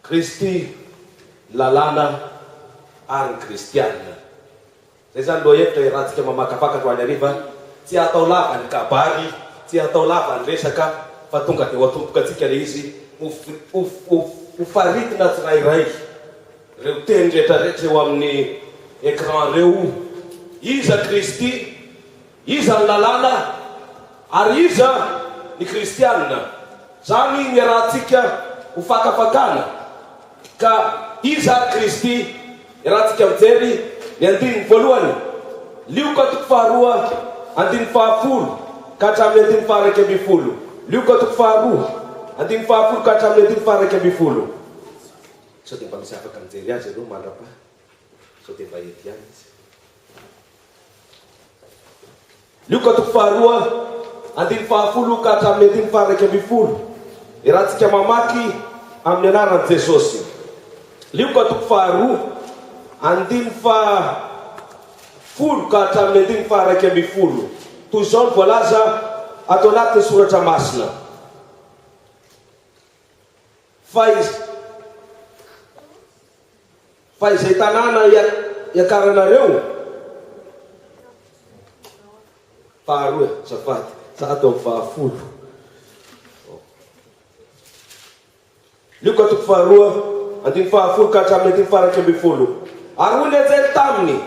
Kristy, ny lalàna ary ny kristiana. Izay izany lohahevitra iarahantsika mamakafaka androany hariva. Tsy hatao lava ny kabary, tsy hatao lava ny resaka fa tonga dia ho atomboka antsika ilay izy, ho ho ho ho faritina tsirairay ireo teny rehetrarehetra eo amin'ny écran ireo. Iza Kristy? Iza ny lalàna? Ary iza ny kristiana? Izany no iarahantsika ho fakafakana. Ka iza ary Kristy? Iarahantsika mijery ny andininy voalohany, Lioka toko faharoa andininy fahafolo ka hatramin'ny andininy faha-11. Lioka toko faharoa andininy fahafolo ka hatramin'ny andininy faha-11. Sao dia mba misy afaka mijery azy aloha mandra-paha? Sao dia mba eto ihany izy. Lioka toko faharoa, andininy fahafolo ka hatramin'ny andininy faha-11. Iarahantsika mamaky amin'ny anaran'i Jesosy. Lioka toko faharoa, andininy fahafolo ka hatramin'ny andininy faha-11. Toy izao no voalaza ato anatin'ny soratra masina. Fa Fa izay tanàna iakaranareo, faharoa, azafady, za ato amin'ny fahafolo. Lioka toko faharoa, andininy fahafolo ka hatramin'ny andininy faha-11. Ary hoy ny anjely taminy,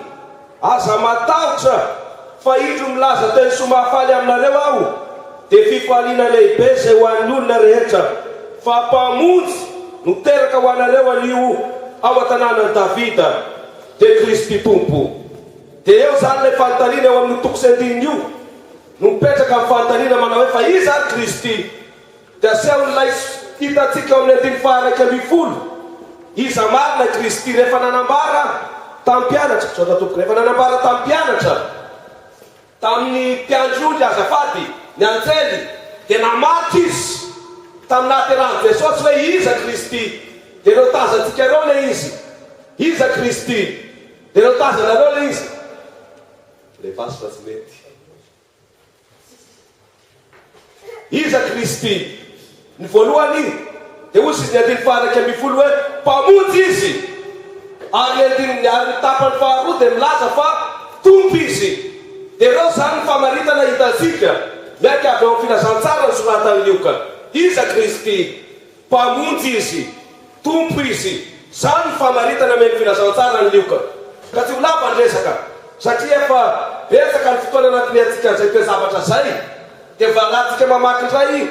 Aza matahotra, fa indro milaza teny soa mahafaly aminareo aho, dia fifaliana lehibe izay ho an'ny olona rehetra, fa Mpamonjy no teraka ho anareo anio ao an-tanànan'i Davida, dia Kristy Tompo. Dia eo izany ilay fanontaniana eo amin'io toko sy andininy io no mipetraka ny fanontaniana manao hoe fa iza ary Kristy? Dia asehon'ilay hitantsika ao amin'ny andininy faha-11, iza marina i Kristy rehefa nanambara tamin'ny mpianatra, misaotra tompoko, rehefa nanambara tamin'ny mpianatra, tamin'ny mpiandry ondry azafady, ny anjely, dia namaritra izy tamin'ny nahaterahan'i Jesosy hoe iza Kristy. Dia ireo tazantsika ireo ilay izy. Iza Kristy? Dia ireo tazanareo ilay izy. Lefaso fa tsy mety. Iza Kristy? Ny voalohany dia hoy izy ny andininy faha-11 hoe Mpamonjy Izy, ary ny andininy ary ny tapany faharoa dia milaza fa Tompo Izy. Dia ireo izany ny famaritana hitantsika miainga avy ao amin'ny filazantsara nosoratan'i Lioka. Iza Kristy? Mpamonjy Izy, Tompo Izy. Zany ny famaritana amen'ny filazantsara an'i Lioka. Ka tsy ho lava ny resaka, satria efa betsaka ny fotoana nandinihantsika an'izay toe-javatra izay, dia valantsika mamaky indray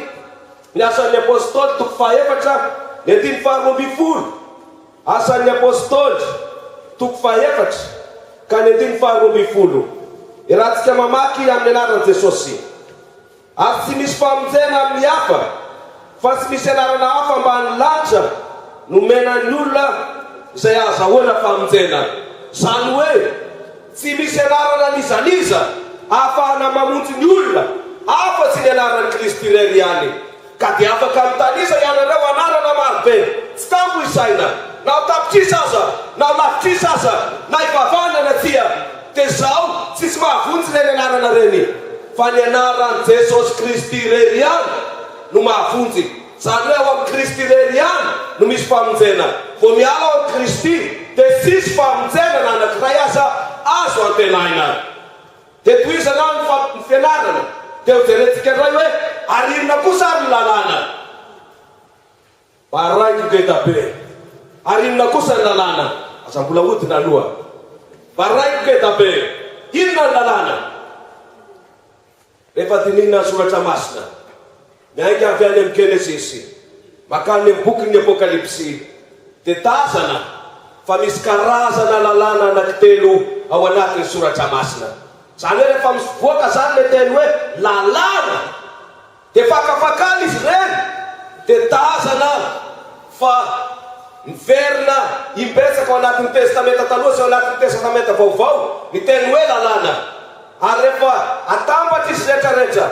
ny Asan'ny Apostoly toko fahaefatra, ny andininy faharoambinifolo. Asan'ny Apostoly toko fahaefatra ka ny andininy faharoambinifolo. Iarahantsika mamaky amin'ny anaran'i Jesosy. Ary tsy misy famonjena amin'ny hafa, fa tsy misy anarana hafa ambany lanitra nomena ny olona izay ahazahoana famonjena. Izany hoe, tsy misy anarana n'iza n'iza ahafahana mamonjy ny olona afa-tsy ny anaran'i Kristy irery ihany. Ka dia afaka mitanisa ianareo anarana maro be, tsy tambo isaina, na ho tapitrisa aza, na ho lavitrisa aza, na hivavahana na tsia, dia izao, tsisy mahavonjy ireny anarana ireny, fa ny anaran'i Jesosy Kristy irery ihany no mahavonjy. Izany hoe ao amin'i Kristy irery ihany no misy famonjena. Vao miala ao amin'i Kristy, dia tsisy famonjena na anankiray aza azo antenaina. Dia tohizana ao ny ny fianarana, dia ho jerentsika indray hoe ary inona kosa ary ny lalàna? Baraingo ngeda be. Ary inona kosa ny lalàna? Aza mbola hodina aloha. Baraingo ngeda be. Inona ny lalàna? Rehefa dinihina ny soratra masina, miainga avy any amin'ny Genesisy mankany amin'ny bokin'ny Apokalypsy, dia tazana fa misy karazana lalàna anankitelo ao anatin'ny soratra masina. Izany hoe rehefa mivoaka izany ilay teny hoe lalàna, dia fakafakana izy ireny, dia tazana fa miverina imbetsaka ao anatin'ny Testamenta Taloha sy ao anatin'ny Testamenta Vaovao ny teny hoe lalàna. Ary rehefa atambatra izy rehetra rehetra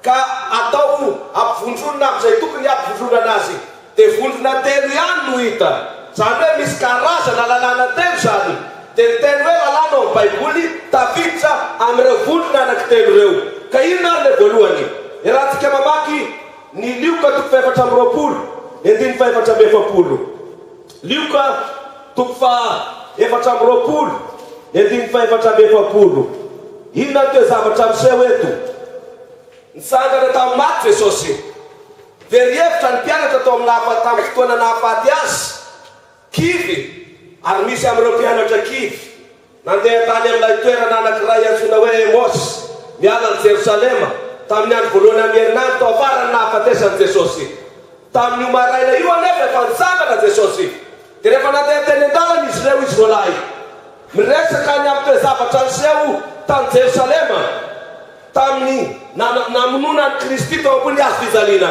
ka atao ampivondronina amin'izay tokony hampivondronana azy dia vondrona telo ihany no hita. Izany hoe misy karazana lalàna telo izany. Dia ny teny hoe lalàna ao amin'ny Baiboly tafiditra amin'ireo vondrona anankitelo ireo. Ka inona ary ilay voalohany? Iarahantsika mamaky ny Lioka toko fahefatra amby 20, ny andininy fahefatra amby 40. Lioka toko faha 24, ny andininy faha 44. Inona ny toe-javatra miseho eto? Nitsangana tamin'ny maty Jesosy. Very hevitra ny mpianatra tao amin'ny nahafa tamin'ny fotoana nahafaty Azy. Kivy, ary misy amin'ireo mpianatra kivy. Nandeha tany amin'ilay toerana anankiray antsoina hoe Emaosy, miala an'i Jerosalema, tamin'ny andro voalohany amin'ny herinandro tao afaran'ny nahafatesan'i Jesosy. Tamin'io maraina io anefa efa nitsangana Jesosy. Dia rehefa nandeha teny an-dalana izy ireo, izy roalahy, miresaka ny amin'ny toe-javatra niseho tany Jerosalema, Tamin'ny namonoana an'i Kristy teo ambony hazo fijaliana,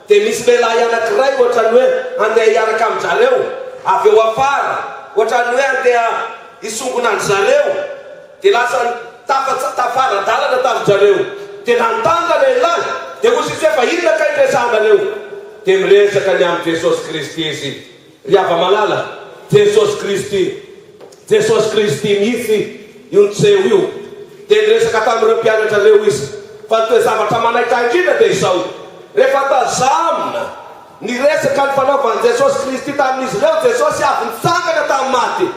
dia nisy lehilahy anankiray ohatran'ny hoe handeha hiaraka amin-dRareo avy eo afara, ohatran'ny hoe handeha hisongona an-dry zareo, dia lasa tafara-dalana tamin-dRareo. Dia nanontany ralehilahy, dia hoy izy hoe, Fa inona kay no resahanareo? Dia miresaka ny amin'i Jesosy Kristy izy. Ry hava-malala, Jesosy Kristy, Jesosy Kristy mihitsy io niseho io. Dia niresaka tamin'ireo mpianatra ireo Izy. Fa ny toe-javatra manaitra indrindra dia izao, rehefa tazamina ny resaka nifanaovan'i Jesosy Kristy tamin'izy ireo, Jesosy avy nitsangana tamin'ny maty,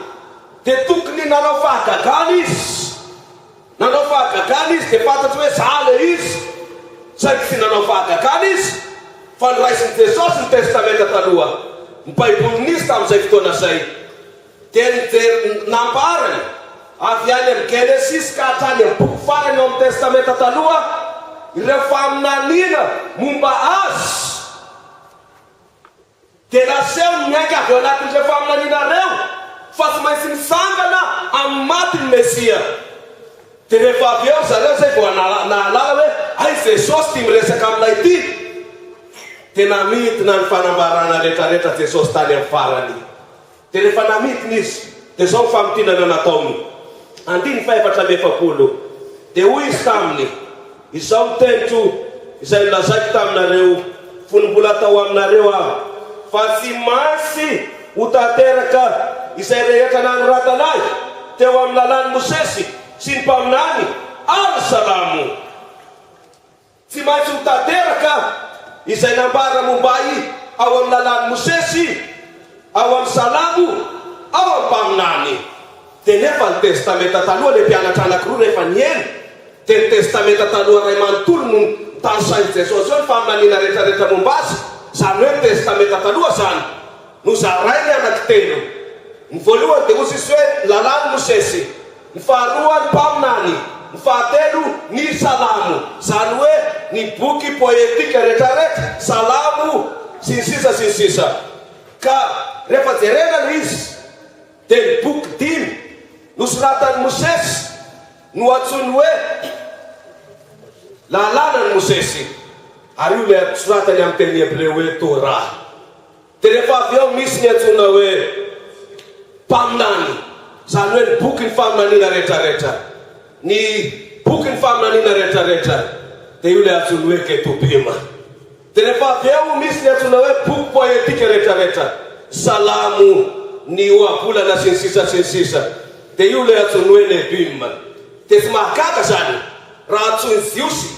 dia tokony nanao fahagagana Izy. Nanao fahagagana izy dia fantatro hoe za ilay izy, saingy tsy nanao fahagagana izy fa noraisin'i Jesosy ny Testamenta Taloha, ny Baiboly nisy tamin'izay fotoana izay. Dia nijery nambarany avy any amin'ny Genesisy ka hatrany amin'ny boky farany ao amin'ny Testamenta Taloha ireo faminaniana momba azy. Dia nasehony miainga avy ao anatin'ireo faminaniana ireo fa tsy maintsy mitsangana amin'ny maty ny Mesia. Dia rehefa avy eo ry zareo izay vao nahalala hoe hay Jesosy ity miresaka aminay ity. Dia namidina ny fanambarana rehetrarehetra Jesosy tany amin'ny farany. Dia rehefa namidina izy, dia izao ny famintinana nataony, andininy faha-44, Dia hoy izy taminy, Izao ny teniko izay nolazaiko taminareo fony mbola tao aminareo aho, fa tsy maintsy ho tanteraka izay rehetra nanoratana ahy teo amin'ny lalàn'i Mosesy sy ny mpaminany ary ny Salamo. Tsy maintsy ho tanteraka izay nambara momba Ahy ao amin'ny lalàn'i Mosesy, ao amin'ny Salamo, ao amin'ny Mpaminany. Dia nefa ny Testamenta Taloha, ilay mpianatra anankiroa rehefa niely, dia ny Testamenta Taloha iray manontolo no notanisain'i Jesosy eo, ny faminaniana rehetrarehetra momba Azy, izany hoe ny Testamenta Taloha izany. Nozarainy anankitelo. Ny voalohany dia hoy Jesosy hoe, ny lalàn'i Mosesy. Ny faharoa, ny mpaminany. Ny fahatelo, ny salamo. Izany hoe ny boky poetika rehetrarehetra, salamo, sy ny sisa sy ny sisa. Ka rehefa jerena ilay izy, dia ny boky dimy nosoratan'i Mosesy no antsoiny hoe lalànan'i Mosesy. Ary io ilay soratany amin'ny teny hebreo hoe Torah. Dia rehefa avy eo misy ny antsoina hoe mpaminany, izany hoe ny bokin'ny faminaniana rehetrarehetra. Ny bokin'ny faminaniana rehetrarehetra dia io ilay antsoiny hoe Ketobima. Dia rehefa avy eo misy ny antsoina hoe boky poetika rehetrarehetra, Salamo, ny Ohabolana sy ny sisa sy ny sisa. Dia io ilay antsoiny hoe Nebim. Dia tsy mahagaga izany raha antsoin'ny Jiosy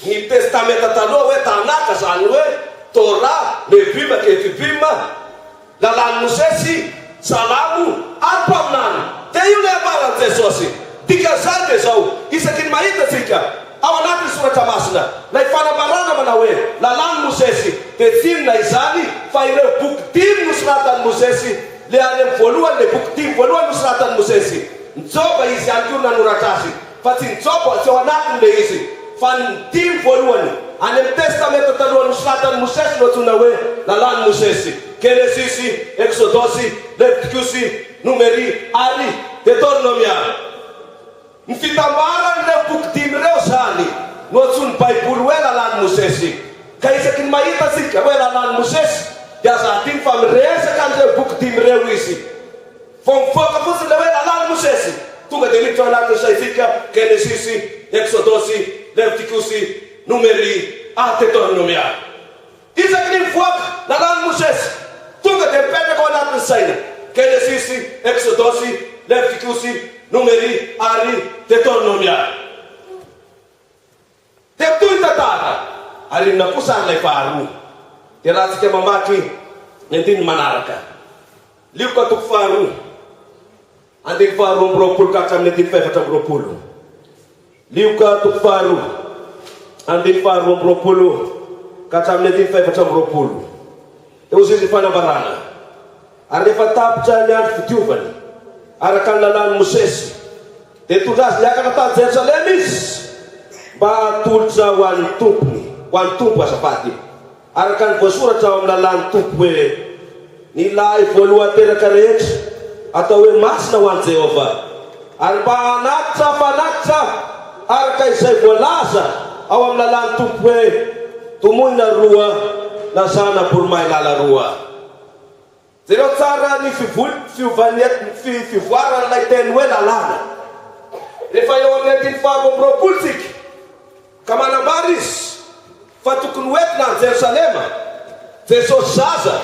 Ny Testamenta Taloha hoe Tanakh, izany hoe Torah, Nebim, Ketubim, Lalàn'i Mosesy, Salamo, ary Mpaminany. Dia io ilay ambaran'i Jesosy. Dikan'izany dia izao, isaky ny mahita isika, ao anatin'ny Soratra Masina, ilay fanambarana manao hoe Lalàn'i Mosesy, dia tsy inona izany fa ireo boky dimy nosoratan'i Mosesy, ilay any amin'ny voalohany, ilay boky dimy voalohany nosoratan'i Mosesy. Ny Joba, izy ihany koa no nanoratra azy. Fa tsy ny Joba, tsy ao anatiny ilay izy, fa ny dimy voalohany, any amin'ny Testamenta Taloha nosoratan'i Mosesy no antsoina hoe Lalàn'i Mosesy, Genesisy, Eksodosy, Levitikosy, Nomery, ary Detornomia. Ny fitambaran'ireo boky dimy ireo izany no antsoin'ny Baiboly hoe Lalàn'i Mosesy. Ka isaky ny mahita isika hoe Lalàn'i Mosesy, dia aza adino fa miresaka an'ireo boky dimy ireo izy. Vao mivoaka fotsiny ilay hoe Lalàn'i Mosesy, tonga dia miditra ao anatin'ny saintsika Genesisy, Eksodosy, Levitikosy, Nomery, ary Detornomia. Isaky ny mivoaka Lalàn'i Mosesy, tonga dia mipetraka ao anatin'ny saina Genesisy, Eksodosy, Levitikosy, Nomery, ary Detornomia. Dia mitohy ny tantara. Ary inona kosa ary ilay faharoa? Dia raha tsika mamaky ny andininy manaraka. Lioka toko faharoa, andininy faharoa amby 20 ka hatramin'ny andininy fahefatra amby 20. Lioka toko faharoa, andininy faharoa amby 20 ka hatramin'ny andininy fahefatra amby 20. Dia hoy izy ny fanambarana, Ary rehefa tapitra ny andro fidiovany, araka ny lalàn'i Mosesy, dia nitondra azy niakatra tany Jerosalema izy, mba hatolotra ho an'ny Tompony, ho an'ny Tompo, azafady, araka ny voasoratra ao amin'ny lalàn'ny Tompo hoe, Ny lahy voalohan-teraka rehetra atao hoe masina ho an'i Jehovah, ary mba hanatitra fanatitra araka izay voalaza ao amin'ny lalàn'ny Tompo hoe, Domohina roa na zana-boromailala roa. Jereo tsara ny fiovan'ny fivoaran'ilay teny hoe lalàna. Rehefa eo amin'ny andininy faharoa amby 20 isika, ka manambara izy fa tokony hoentina any Jerosalema Jesosy zaza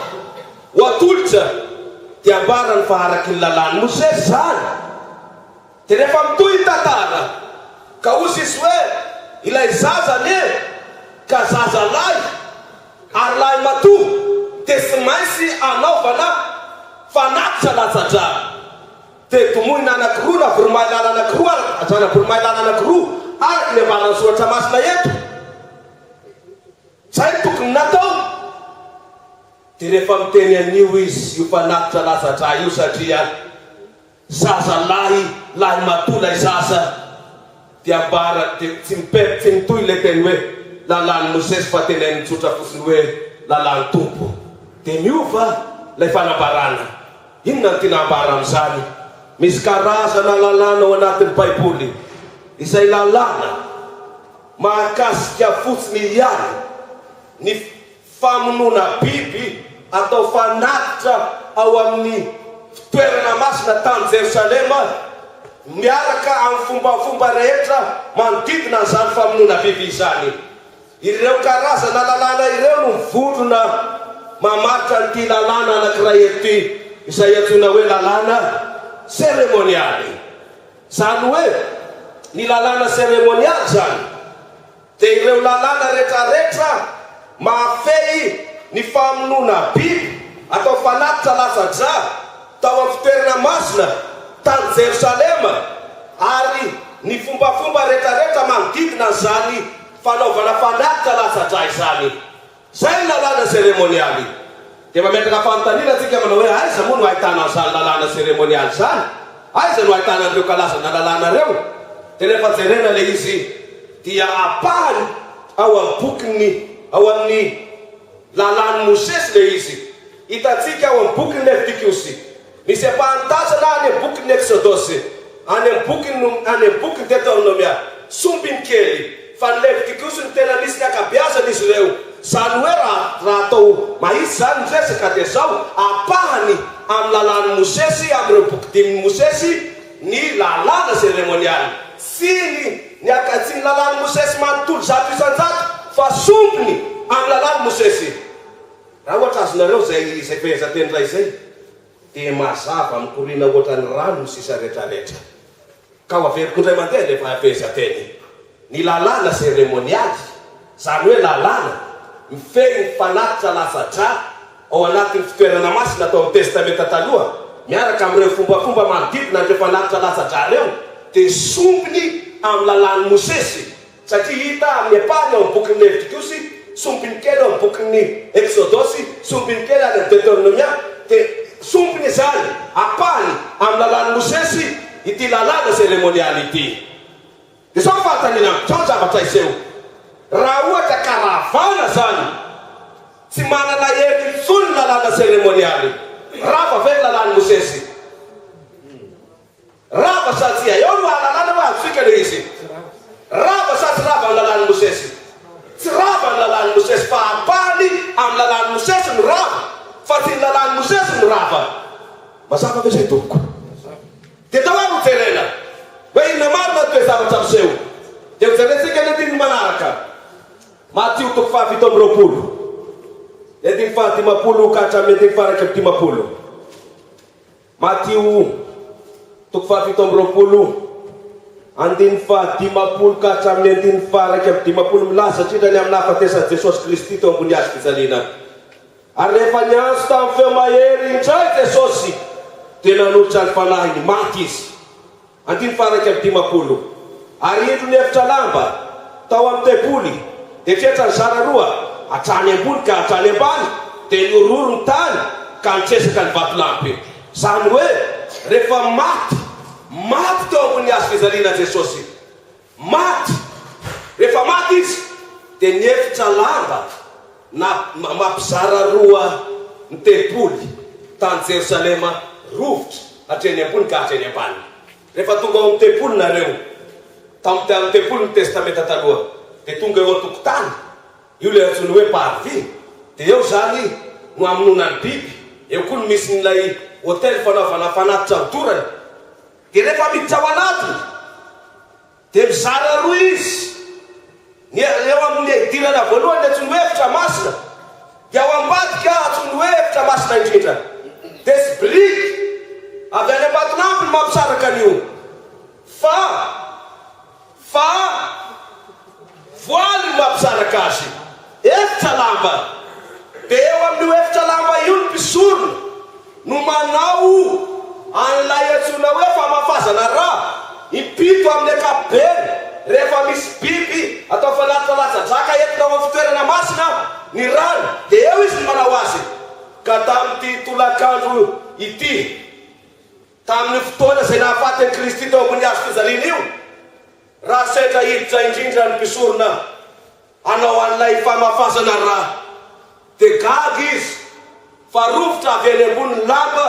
ho atolotra, dia ambarany fa araky ny lalàn'i Mosesy izany. Dia rehefa mitohy ny tantara, ka hozy izy hoe, ilay zaza anie ka zaza lahy, ary lahy matoa, dia tsy maintsy anaovana fanatitra latsa-drà. Dia domohina anankiroa na voromailala anankiroa, zana-boromailala anankiroa, araka ny ambaran'ny Soratra Masina eto. Izay no tokony natao. Dia rehefa miteny an'io izy, io fanatitra latsa-drà io, satria Zaza lahy, lahy matoa ilay zaza dia ambara dia tsy mipe tsy mitohy ilay teny hoe lalàn'i Mosesy fa teneniny tsotra fotsiny hoe lalàn'ny Tompo. Dia miova ilay fanambarana. Inona no tiana ambara amin'izany? Misy karazana lalàna ao anatin'ny Baiboly izay lalàna mahakasika fotsiny ihany ny Famonoana biby atao fanatitra ao amin'ny fitoerana masina tany Jerosalema, miaraka amin'ny fombafomba rehetra manodidina an'izany famonoana biby izany. Ireo karazana lalàna ireo no mivondrona mamaritra an'ity lalàna anankiray eto ity, izay antsoina hoe lalàna seremonialy. Izany hoe, ny lalàna seremonialy izany Dia ireo lalàna retraretra mahafehy ny famonoana biby atao fanatitra latsa-drà tao amin'ny fitoerana masina tany Jerosalema ary ny fombafomba retraretra manodidina an'izany fanaovana fanatitra latsa-drà izany. Izay ny lalàna seremonialy. Dia mametraka fanontaniana tsika manao hoe aiza moa no ahitana an'izany lalàna seremonialy izany? Aiza no ahitana an'ireo kalazana lalàna ireo? Dia rehefa jerena ilay izy dia ampahany ao amin'ny bokin'ny ao amin'ny lalàn'i Mosesy ilay izy. Hitantsika ao amin'ny bokin'ny Levitikosy. Misy ampahany tazana any amin'ny bokin'ny Eksodosy, any amin'ny bokin'ny any amin'ny bokin'ny Deteronomia. Sombiny kely, fa ny Levitikosy no tena nisy ny ankabeazan'izy ireo. Izany hoe raha raha atao mahitsy izany ny resaka dia izao, ampahany amin'ny lalàn'i Mosesy, amin'ireo boky dimin'i Mosesy, ny lalàna seremonialy. Tsy ny ny anka tsy ny lalàn'i Mosesy manontolo 100%, fa sombiny amin'ny lalàn'i Mosesy. Raha ohatra azonareo izay izay fehezanteny iray izay dia mazava mikoriana ohatran'ny rano ny sisa retraretra. Ka ho averiko indray mandeha ilay fehezanteny. Ny lalàna seremonialy, izany hoe lalàna mifehy ny fanatitra latsa-drà ao anatin'ny fitoerana masina tao amin'ny Testamenta Taloha, miaraka amin'ireo fombafomba manodidina an'ireo fanatitra latsa-drà ireo, dia sombiny amin'ny lalàn'i Mosesy. Satria hita amin'ny ampahany ao amin'ny bokin'ny Levitikosy, sombiny kely ao amin'ny bokin'ny Eksodosy, sombiny kely any amin'ny Deteronomia, dia sombiny izany, ampahany amin'ny lalàn'i Mosesy ity lalàna seremonialy ity. Dia izao ny fanontaniana amiko, izao ny zavatra hiseho, raha ohatra ka ravana izany, tsy manana hery intsony ny lalàna seremonialy, rava ve ny lalàn'i Mosesy? Rava sa tsia? Eo no ahalalana hoe azontsika ilay izy. Rava sa tsy rava ny lalàn'i Mosesy? Tsy rava ny lalàn'i Mosesy fa ampahany amin'ny lalàn'i Mosesy no rava fa tsy ny lalàn'i Mosesy no rava. Mazava ve izay tompoko? Dia tao ary ho jerena hoe inona marina ny toe-javatra miseho. Dia ho jerentsika ny andininy manaraka. Matio toko faha-27, ny andininy faha-50 ka hatramin'ny andininy faha-51. Matio, toko faha-27, andininy faha-50 ka hatramin'ny andininy faha-51 milaza indrindra ny amin'ny nahafatesan'i Jesosy Kristy teo ambony hazo fijaliana. Ary rehefa niantso tamin'ny feo mahery indray Jesosy, dia nanolotra ny fanahiny maty Izy. Andininy faha-51. Ary indro ny efitra lamba, tao amin'ny tempoly, dia tretra nizara roa, hatrany ambony ka hatrany ambany, dia nihorohoro ny tany, ka nitresaka ny vatolampy. Izany hoe, rehefa maty, maty teo ambonin'ny hazo fijaliana Jesosy. Maty! Rehefa maty Izy, dia ny efitra lamba na mampizara roa ny tempoly tany Jerosalema rovitra hatreny ambony ka hatreny ambany. Rehefa tonga ao amin'ny tempoly nareo, tamin'ny amin'ny tempoly ny Testamenta Taloha, dia tonga eo an-tokotany, io ilay antsoina hoe parvis, dia eo izany no hamonoana ny biby, eo koa no misy an'ilay autel fanaovana fanatitra hodorana. Dia rehefa miditra ao anatiny dia mizara roa izy, ny eo amin'ny hidirana voalohany antsoiny hoe efitra masina, dia ao ambadika antsoiny hoe efitra masina indrindra. Dia tsy biriky avy any Ambatolampy no mampisaraka an'io fa Fa voaly no mampisaraka azy. Efitra lamba. Dia eo amin'io efitra lamba io ny mpisorona no manao an'ilay antsoina hoe famafazana rà, impito amin'ny ankapobeny, rehefa misy biby atao fanatitra latsa-drà ka entina ao amin'ny fitoerana masina ny ràny, dia eo izy no manao azy. Ka tamin'ity tolakandro ity. Tamin'io fotoana izay nahafaty an'i Kristy teo ambony hazo fijaliana io, raha sendra hiditra indrindra ny mpisorona hanao an'ilay famafazana rà, dia gaga izy fa rovitra avy eny ambony ny lamba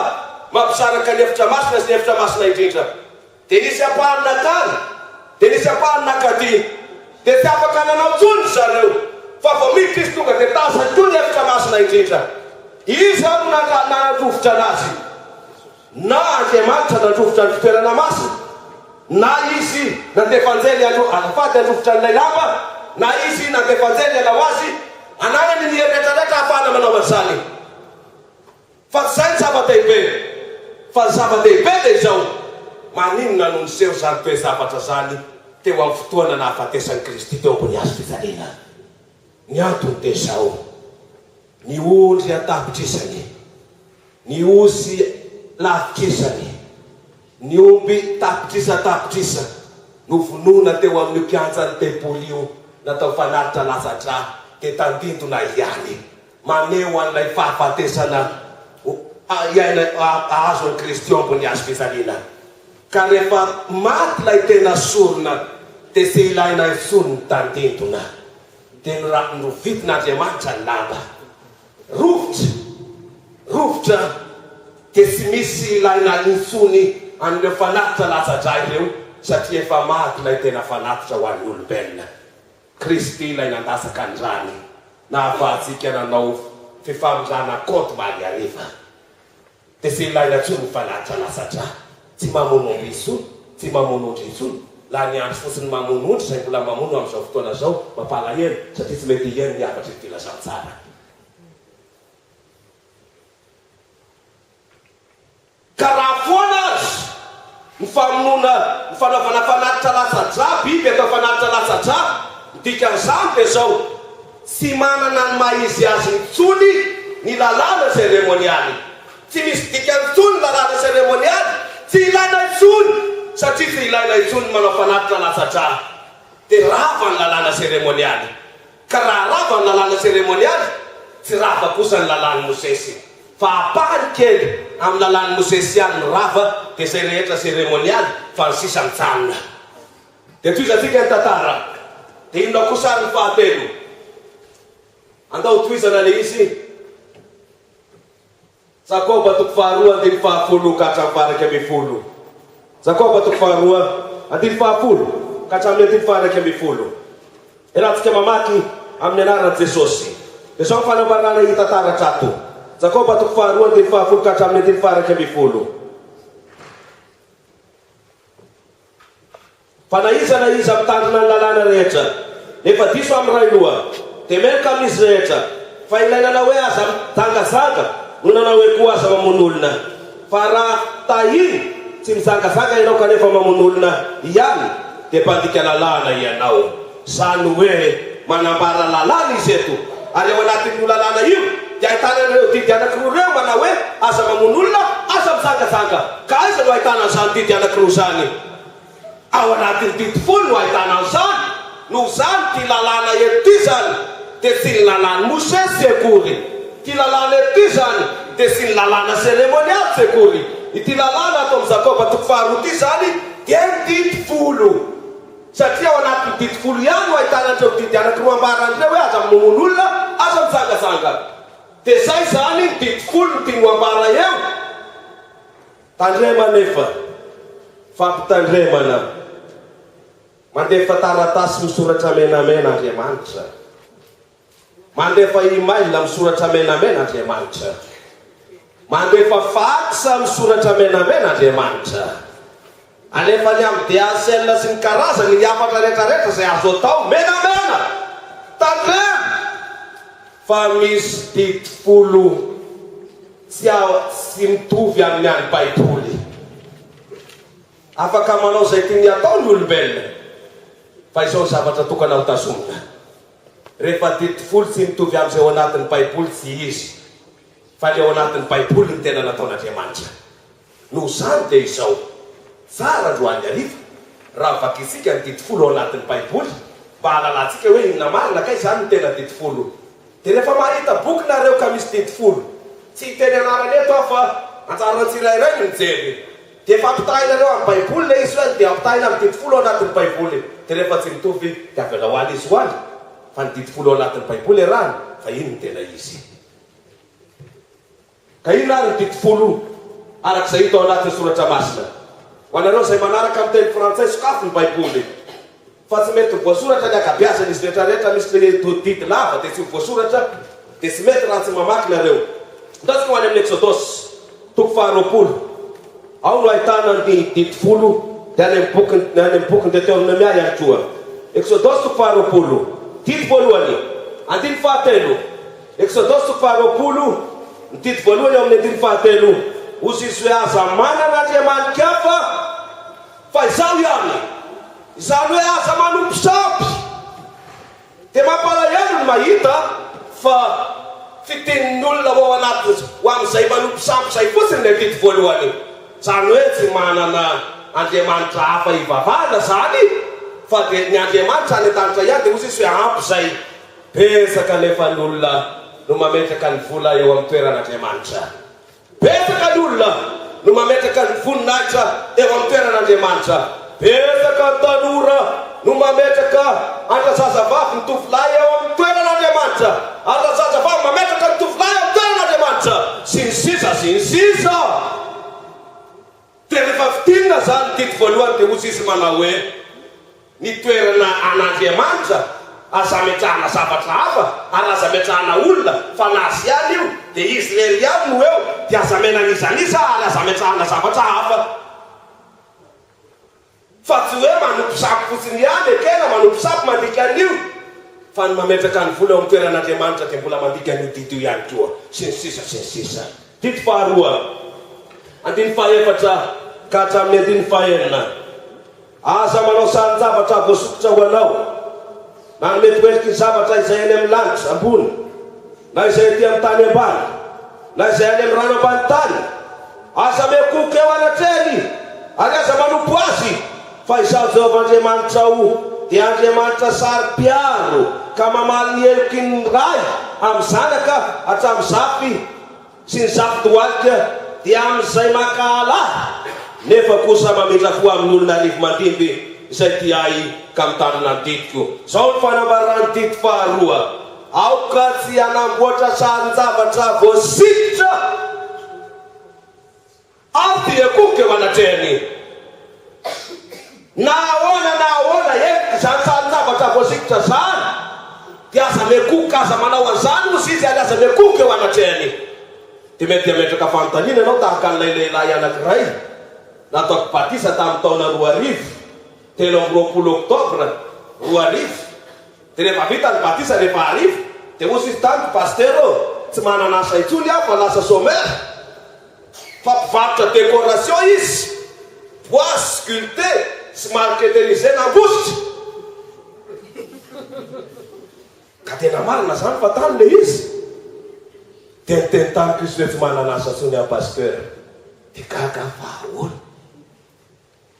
mampisaraka ny efitra masina sy ny efitra masina indrindra. Dia nisy ampahany nankany, dia nisy ampahany nankaty. Dia tsy afaka nanao intsony ry zareo, fa vao miditra izy tonga dia tazany koa ny efitra masina indrindra. Iza no nandrovitra anazy? Na Andriamanitra nandrovitra ny fitoerana masina, na Izy nandefa anjely handro, azafady, handrovitra an'ilay lamba, na Izy nandefa anjely hanao azy, ananany ny hery rehetrarehetra ahafahana manao an'izany. Fa tsy izay ny zava-dehibe, fa ny zava-dehibe dia izao, maninona no niseho izany toe-javatra izany teo amin'ny fotoana nahafatesan'i Kristy teo ambony hazo fijaliana? Ny antony dia izao, ny ondry an-tapitrisany, ny osy lavitrisany, ny omby tapitrisa tapitrisa novonoina teo amin'io kianjan'ny tempoly io natao fanatitra latsa-drà dia tandindona ihany. Maneho an'ilay fahafatesana iaina ahazo an'i Kristy eo ambony hazo fijaliana. Ka rehefa maty ilay tena sorona dia tsy ilaina intsony ny tandindona. Dia norovitin'Andriamanitra ny lamba. Rovitra! Rovitra! Dia tsy misy ilaina intsony an'ireo fanatitra latsa-drà ireo satria efa maty ilay tena fanatitra ho an'ny olombelona. Kristy ilay nandatsaka ny rany nahafahantsika nanao fifamindrana kaonty omaly hariva. Dia tsy ilaina intsony ny fanatitra latsa-drà. Tsy mamono omby intsony, tsy mamono ondry intsony. Lany andro fotsiny mamono ondry izay mbola mamono amin'izao fotoana izao. Mampalahelo satria tsy mety hihaino ny hafatry ny filazantsara. Ka raha foana aza ny famonoana, ny fanaovana fanatitra latsa-drà, biby atao fanatitra latsa-drà, ny dikan'izany dia izao, tsy manana ny maha izy azy intsony ny lalàna seremonialy. Tsy misy dikany intsony ny lalàna seremonialy, tsy ilaina intsony, satria tsy ilaina intsony ny manao fanatitra latsa-drà. Dia rava ny lalàna seremonialy. Ka raha rava ny lalàna seremonialy, tsy rava kosa ny lalàn'i Mosesy. Fa ampahany kely amin'ny lalàn'i Mosesy ihany no rava, dia izay rehetra seremonialy, fa ny sisa mijanona. Dia tohizantsika ny tantara. Dia inona kosa ary ny fahatelo? Andao hotohizana ilay izy. Jakoba toko faharoa andininy fahafolo ka hatramin'ny faha-11. Jakoba toko faharoa andininy fahafolo ka hatramin'ny andininy faha-11. Iarahantsika mamaky amin'ny anaran'i Jesosy. Dia izao ny fanambarana hita taratra ato. Jakoba toko faharoa andininy fahafolo ka hatramin'ny andininy faha-11. Fa na iza na iza mitandrina ny lalàna rehetra, nefa diso amin'ny iray loha, dia meloka amin'izy rehetra. Fa ilay nanao hoe aza mijangajanga no nanao hoe koa aza mamono olona. Fa raha tahiny tsy mijangajanga ianao kanefa mamono olona ihany, dia mpandika lalàna ianao. Izany hoe manambara lalàna izy eto, ary ao anatin'io lalàna io. dia ahitana an'ireo didy anankiroa ireo manao hoe, Aza mamono olona, aza mijangajanga. Ka aiza no ahitana an'izany didy anankiroa izany? Ao anatin'ny didy folo no ahitana an'izany. Noho izany, ity lalàna eto ity izany dia tsy ny lalàn'i Mosesy akory. Ity lalàna eto ity izany dia tsy ny lalàna seremonialy tsy akory. Ity lalàna ato amin'i Jakoba toko faharoa ity izany dia ny didy folo. Satria ao anatin'ny didy folo ihany no ahitana an'ireo didy anankiroa ambarany ireo hoe aza mamono olona, aza mijangajanga. Dia izay izany ny didy folo no tiany ho ambara eo. Tandrema anefa, fampitandremana. Mandefa taratasy misoratra menamena Andriamanitra. Mandefa email misoratra menamena Andriamanitra. Mandefa fax misoratra menamena Andriamanitra. Alefany amin'ny DHL sy ny karazany ny hafatra rehetrarehetra izay azo atao menamena. Tandremo fa misy didy folo tsy tsy mitovy amin'ny an'ny Baiboly. Afaka manao izay tiany hatao ny olombelona fa izao ny zavatra tokana ho tazomina. Rehefa didy folo tsy mitovy amin'izay ao anatin'ny Baiboly tsy izy fa ilay ao anatin'ny Baiboly no tena nataon'Andriamanitra. Noho izany dia izao, tsara androany hariva raha vakintsika ny didy folo ao anatin'ny Baiboly mba hahalalantsika hoe inona marina kay izany no tena didy folo. Dia rehefa mahita boky nareo ka misy didy folo, tsy hiteny anarana eto aho fa anjaran'ny tsirairay ny mijery, dia efa ampitahainareo amin'ny Baiboly ilay izy hoe dia ampitahaina amin'ny didy folo ao anatin'ny Baiboly, dia rehefa tsy mitovy dia avelao any izy ho any, fa ny didy folo ao anatin'ny Baiboly arahana fa iny no tena izy. Ka inona ary ny didy folo araka izay hita ao anatin'ny Soratra Masina? Ho anareo izay manaraka amin'ny teny frantsay, sokafy ny Baiboly. Fa tsy mety ho voasoratra ny ankabeazan'izy rehetra rehetra, misy le didy lava dia tsy ho voasoratra, dia tsy mety raha tsy mamaky nareo. Andaotsika ho any amin'ny Eksodosy, toko faharoapolo. Ao no ahitana ny didy folo, dia any amin'ny boky, any amin'ny bokin'ny Deteronomia ihany koa. Eksodosy toko faharoapolo, didy voalohany, andininy fahatelo. Eksodosy toko faharoapolo, ny didy voalohany ao amin'ny andininy fahatelo, Hozy izy hoe, Aza manana andriamani-kafa fa Izaho ihany. Izany hoe aza manompo sampy. Dia mampalahelo ny mahita fa fitenin'ny olona ho ao anaty ho amin'izay manompo sampy izay fotsiny ilay didy voalohany. Izany hoe tsy manana andriamanitra hafa hivavahana izany fa dia ny Andriamanitra any an-danitra ihany dia hozy izy hoe ampy izay. Betsaka anefa ny olona no mametraka ny vola eo amin'ny toeran'Andriamanitra. Betsaka ny olona no mametraka ny voninahitra eo amin'ny toeran'Andriamanitra. Betsaka ny tanora no mametraka an-drazazavavy ny tovolahy eo amin'ny toeran'Andriamanitra, ary razazavavy mametraka ny tovolahy eo amin'ny toeran'Andriamanitra, sy ny sisa sy ny sisa. Dia rehefa fintinina izany ny didy voalohany dia hozy izy manao hoe, Ny toerana an'Andriamanitra, aza ametrahana zavatra hafa ary aza ametrahana olona fa na azy ihany io dia izy irery ihany no eo dia aza amena an'iza n'iza ary aza ametrahana zavatra hafa. Fa tsy hoe manompo sampy fotsiny ihany, ekena manompo sampy mandika an'io fa ny mametraka ny vola eo amin'ny toeran'Andriamanitra dia mbola mandika an'io didy io ihany koa sy ny sisa sy ny sisa. Didy faharoa, andininy fahaefatra ka hatramin'ny andininy fahenina. Aza manao sarin-javatra voasokitra ho anao, na ny mety ho endriky ny zavatra izay any amin'ny lanitra ambony, na izay ety amin'ny tany ambany, na izay any amin'ny rano ambany tany. Aza miankohoka eo anatrehany, ary aza manompo azy, fa Izaho Jehovah Andriamanitrao dia Andriamanitra saro-piaro ka mamaly ny heloky ny ray amin'ny zanaka hatramin'ny zafy sy ny zafin-dohalika dia amin'izay mankahala ahy, nefa kosa mamindra fo amin'ny olona arivo mandimby izay tia ahy ka mitandrina ny didiko. Izao ny fanambaran'ny didy faharoa, Aoka tsy hanamboatra sarin-javatra voasikotra ary dia kokoka eo anatrehany. Na ahoana na ahoana hevitr'izany sarin-javatra voasikotra izany, dia aza miankohoka, aza manao an'izany, hozy izy, ary aza miankohoka eo anatrehany. Dia mety hametraka fanontaniana ianao tahaka an'ilay lehilahy anankiray nataoko batisa tamin'ny taona 2000, 23 oktobra 2000. Dia rehefa vita ny batisa rehefa hariva, dia hozy izy tamiko, Pasitera ô, tsy manana asa intsony aho fa lasa chômeur. Fa mpivarotra décoration izy, bois sculpté sy marqueterisé nambositra. Ka tena marina zany fa tany le izy. Dia niteny tamiko izy hoe tsy manana asa intsony aho Pasteur. Dia gaga aho fa ahoana?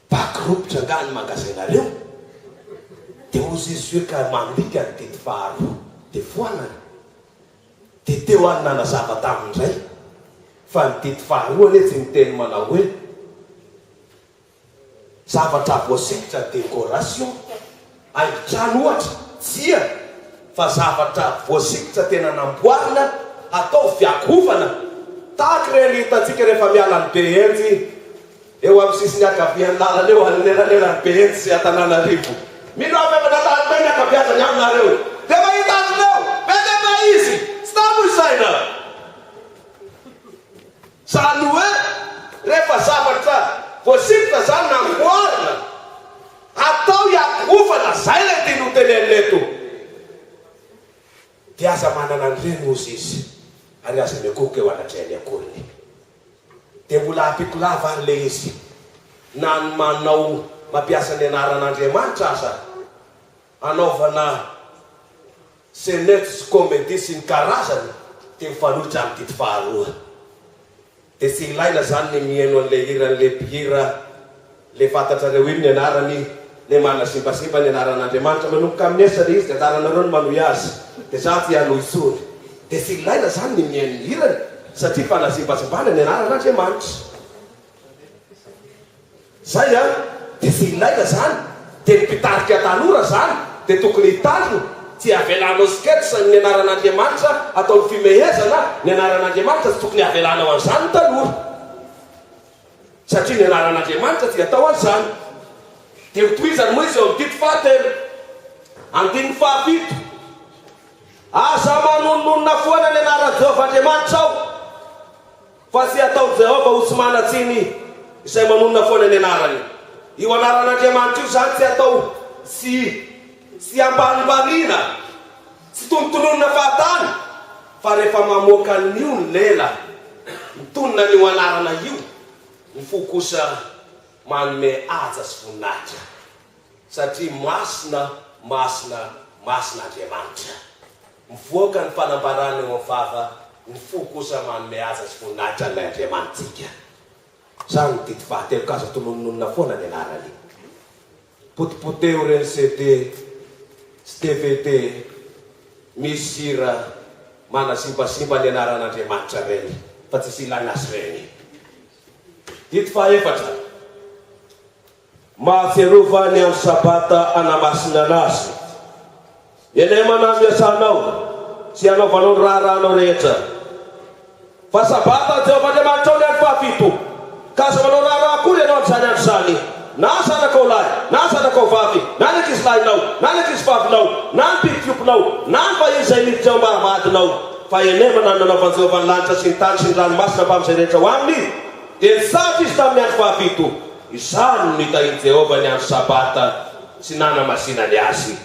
Bac ropitra angaha ny magasin-nareo? Dia hozy izy hoe ka mandika ny didy faharoa dia foanana. Dia teo aho no nanazava taminy indray fa ny didy faharoa anie tsy miteny manao hoe zavatra voasikotra décoration, haingon-trano ohatra, tsia fa zavatra voasikotra tena namboarina hatao fiakovana tahaka ireny hitantsika rehefa miala an'i Behenjy Eo amin'ny sisiny ankavian'ny lalana eo anelanelan'i Behenjy sy Antananarivo. Mino aho fa efa nandalo teo ny ankabeazany aminareo. Dia mahita azy ireo. Be dia be izy. Tsy tamo isaina. Izany hoe rehefa zavatra voasikotra izany namboarina, atao hiakohofana, izay ilay tiany ho tenenina eto. Dia aza manana an'ireny hozy izy, ary aza miankohoka eo anatrehany akoriny. Dia mbola ampiako lava ary le izy na ny manao mampiasa ny anaran'Andriamanitra aza anaovana scenette sy comedie sy ny karazany dia mifanohitra amin'ny didy faharoa. Dia tsy ilaina zany ny miheno an'le hiran'le mpihira Le fantatrareo iny ny anarany le manazimbazimba ny anaran'Andriamanitra manomboka amin'ny S le izy de anjaranareo ny manohy azy de za tsy hanohy intsony de tsy ilaina zany ny mihaino ny hirany satria fanazimbazimbana ny anaran'Andriamanitra zay an de tsy ilaina zany de ny mpitarika tanora zany de tokony hitandrina tsy avelanao sketch ny anaran'Andriamanitra ataony fimehezana ny anaran'Andriamanitra tsy tokony avelanao an'izany ny tanora. Satria ny anaran'Andriamanitra dia atao an'izany. Dia hotohizany moa izy eo amin'ny didy fahatelo, andininy fahafito, Aza manononona foana ny anaran'i Jehovah Andriamanitrao, fa tsy hataon'i Jehovah ho tsy manan-tsiny izay manonona foana ny anarany. Io anaran'Andriamanitra io izany tsy atao tsy tsy ambanimbaniana, tsy tonontononina fahatany, fa rehefa mamoaka an'io ny lela, Mitonona an'io anarana io ny fo kosa manome haja sy voninahitra satria masina, masina, masina Andriamanitra. Mivoaka ny fanambarana eo amin'ny vava, ny fo kosa manome haja sy voninahitra an'ilay Andriamanitsika. Izany no didy fahatelo ka aza tononononina foana ny anarany. Potipoteho ireny CD sy dvd misy hira manazimbazimba ny anaran'Andriamanitra ireny fa tsisy ilaina azy ireny. Didy fahaefatra, Mahatsiarova ny andro Sabata hanamasinana azy. Henemana ny asanao sy hanaovanao ny raharahanao rehetra. Fa Sabata an'i Jehovah Andriamanitrao ny andro fahafito, ka aza manao raharaha akory ianao amin'izany andro izany, na ny zanakao lahy, na ny zanakao vavy, na ny ankizilahinao, na ny ankizivavinao, na ny biby fiompinao, na ny vahiny izay miditra eo am-bavahadinao. Fa henemana no nanaovan'i Jehovah ny lanitra sy ny tany sy ny ranomasina mbamin'izay rehetra ao aminy, dia nitsahatra izy tamin'ny andro fahafito. Izany no nitahian'i Jehovah ny andro Sabata sy nanamasinany azy.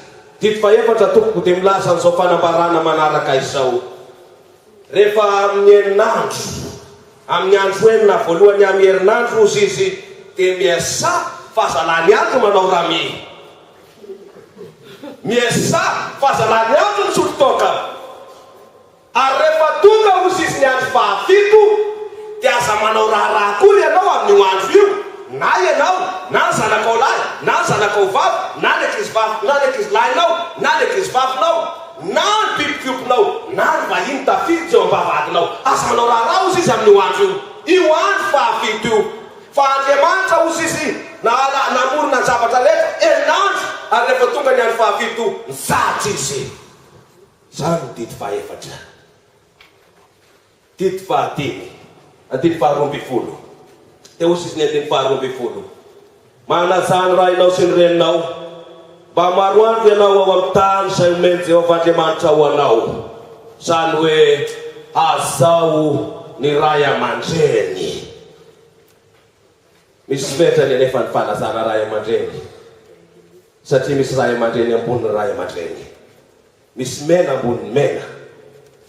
Didy fahefatra, Tompoko, dia milaza an'izao fanambarana manaraka izao, Rehefa amin'ny enin'andro, amin'ny andro enina voalohany amin'ny herinandro, hozy izy, dia miasà fa aza lany andro manao rami. Miasà fa aza lany andro misotro toaka. Ary rehefa tonga, hozy izy, ny andro fahafito, dia aza manao raharaha akory ianao amin'io andro io, na ianao, na ny zanakao lahy, na ny zanakao vavy, na ny ankizivavy, na ny ankizilahinao, na ny ankizivavinao, na ny biby fiompinao, na ny vahiny tafiditra eo am-bavahadinao. Aza manao raharaha, hozy izy, amin'io andro io, io andro fahafito io. Fa Andriamanitra, hozy izy, nahala, namorona ny zavatra rehetra, herinandro, ary rehefa tonga ny andro fahafito, nitsahatra izy. Izany no didy fahefatra. Didy fahadimy, andininy faharoa ambin'ny folo. Dia hoy izy ny andininy faharoa ambin'ny folo, Manajà ny rainao sy ny reninao, mba maro andro ianao ao amin'ny tany izay omen'i Jehovah Andriamanitrao ho anao. Izany hoe hajao ny ray aman-dreny. Misy fetrany anefa ny fanajana ray aman-dreny, satria misy ray aman-dreny ambonin'ny ray aman-dreny. Misy mena ambonin'ny mena.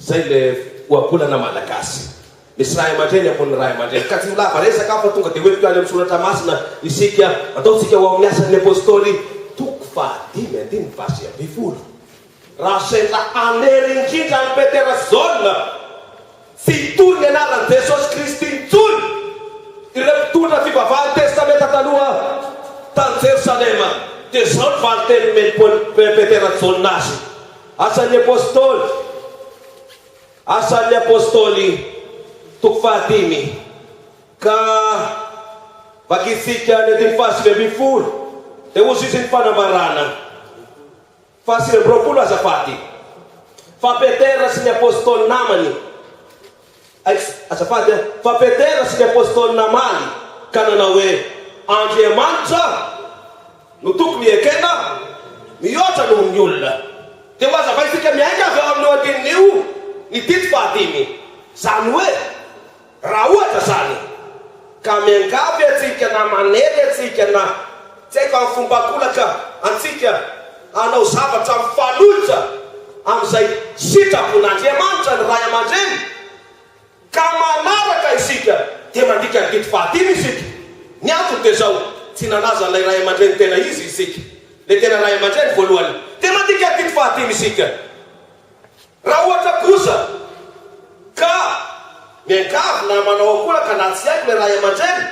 Izay ilay ohabolana malagasy. Misy ray aman-dreny ambonin'ny ray aman-dreny. Ka tsy ho lava resaka aho fa tonga dia hoentiko any amin'ny soratra masina isika. Andao tsika ho ao amin'ny Asan'ny Apostoly, toko fahadimy andininy fahasivy ambin'ny folo. Raha sendra hanery indrindra an'i Petera sy Jaona. an'i Jesosy Kristy intsony ireo mpitondra fivavahan'ny Testamenta Taloha tany Jerosalema. Dia izao ny valin-teny nomen'i Paoly, Petera, Jaona azy, Asan'ny Apostoly, Asan'ny Apostoly, toko fahadimy, ka vakintsika ny andininy fahasivy ambin'ny folo, dia hozy izy ny fanambarana. Faha-29 azafady, fa Petera sy ny Apostoly namany, Ex, azafady an, fa Petera sy ny Apostoly namaly ka nanao hoe, Andriamanitra no tokony hekena mihoatra noho ny olona. Dia ho hazavaintsika miainga avy ao amin'io andininy io ny didy fahadimy, izany hoe, Raha ohatra izany ka miangavy antsika na manery antsika na tsy haiko amin'ny fomba ankolaka antsika hanao zavatra mifanohitra amin'izay sitrapon'Andriamanitra ny ray aman-dreny ka manaraka isika dia mandika ny didy fahadimy isika. Ny antony dia izao, tsy nanaja an'ilay ray aman-dreny tena izy isika, ilay tena ray aman-dreny voalohany, dia mandika ny didy fahadimy isika. Raha ohatra kosa ka miangavy na manao ankolaka na tsy haiko ilay ray aman-dreny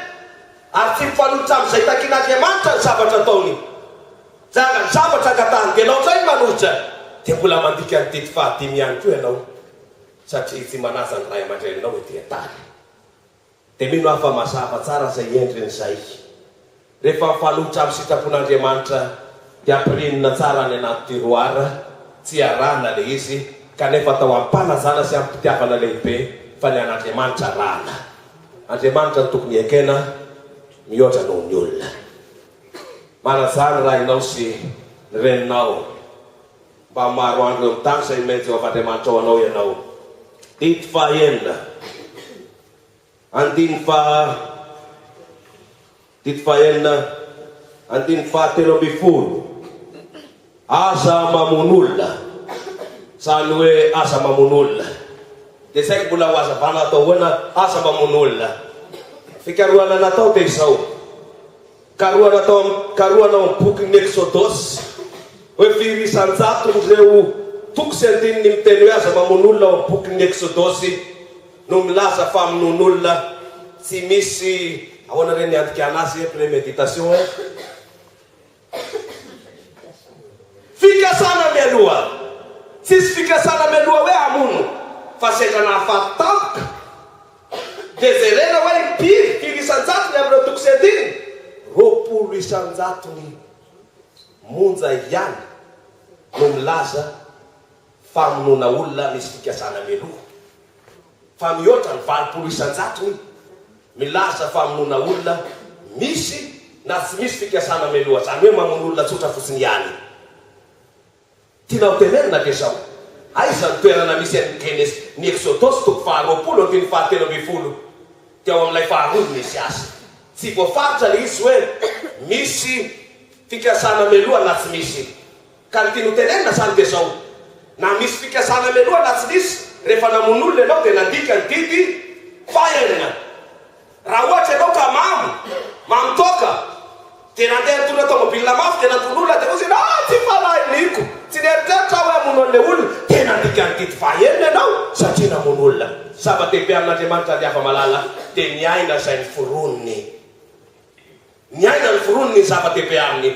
ary tsy mifanohitra amin'izay takian'Andriamanitra ny zavatra ataony, janga ny zavatra angatahany dia ianao indray no manohitra dia mbola mandika ny didy fahadimy ihany koa ianao satria tsy manaja ny ray aman-dreninao ety an-tany. Dia mino aho fa mazava tsara izay endriny izay. Rehefa mifanohitra amin'ny sitrapon'Andriamanitra dia ampirimina tsara any anaty tiroir, tsy arahana ilay izy, kanefa atao amim-panajana sy amim-pitiavana lehibe fa ny an'Andriamanitra arahana. Andriamanitra no tokony ekena mihoatra noho ny olona. Manajà ny rainao sy ny reninao mba maro andro eo amin'ny tany izay nomen'i Jehovah Andriamanitrao anao ianao. Didy fahaenina. Andininy faha Didy fahaenina, andininy fahatelo ambin'ny folo, Aza mamono olona. Izany hoe aza mamono olona. Dia tsy haiko mbola ho hazavana atao ahoana aza mamono olona. Fikarohana natao dia izao. Karohana tao amin'ny Karohana ao amin'ny bokin'ny Eksodosy hoe firy isan-jaton'ireo toko sy andininy miteny hoe aza mamono olona ao amin'ny bokin'ny Eksodosy no milaza famonoan'olona tsy misy ahoana re ny andikana azy e préméditation e? Fikasana mialoha. Tsisy fikasana mialoha hoe hamono fa sendra nahafaty tampoka. Dia jerena hoe impiry, firy isan-jatony amin'ireo toko sy andininy? 20 isan-jatony monja ihany no milaza famonoana olona misy fikasana mialoha. Fa mihoatra ny 80 isan-jatony milaza famonoana olona misy na tsy misy fikasana mialoha, izany hoe mamono olona tsotra fotsiny ihany. Tiana ho tenenina dia izao, aiza ny toerana misy an'ny Genesy, ny Eksodosy toko faharoapolo andininy fahatelo ambin'ny folo, dia ao amin'ilay faharoa no misy azy. Tsy voafaritra ilay izy hoe misy fikasana mialoha na tsy misy. Ka ny tiany ho tenenina izany dia izao, na misy fikasana mialoha na tsy nisy, rehefa namono olona ianao dia nandika ny didy fahenina. Raha ohatra ianao ka mamo, mamo toaka, dia nandeha nitondra tomobilina mafy dia nandono olona dia hozy ianao, ah tsy fanahy niko, tsy nieritreritra aho hoe hamono an'ilay olona, dia nandika ny didy fahenina ianao satria namono olona. Zava-dehibe amin'Andriamanitra ry hava-malala dia ny aina izay noforoniny. Ny aina noforoniny ny zava-dehibe aminy.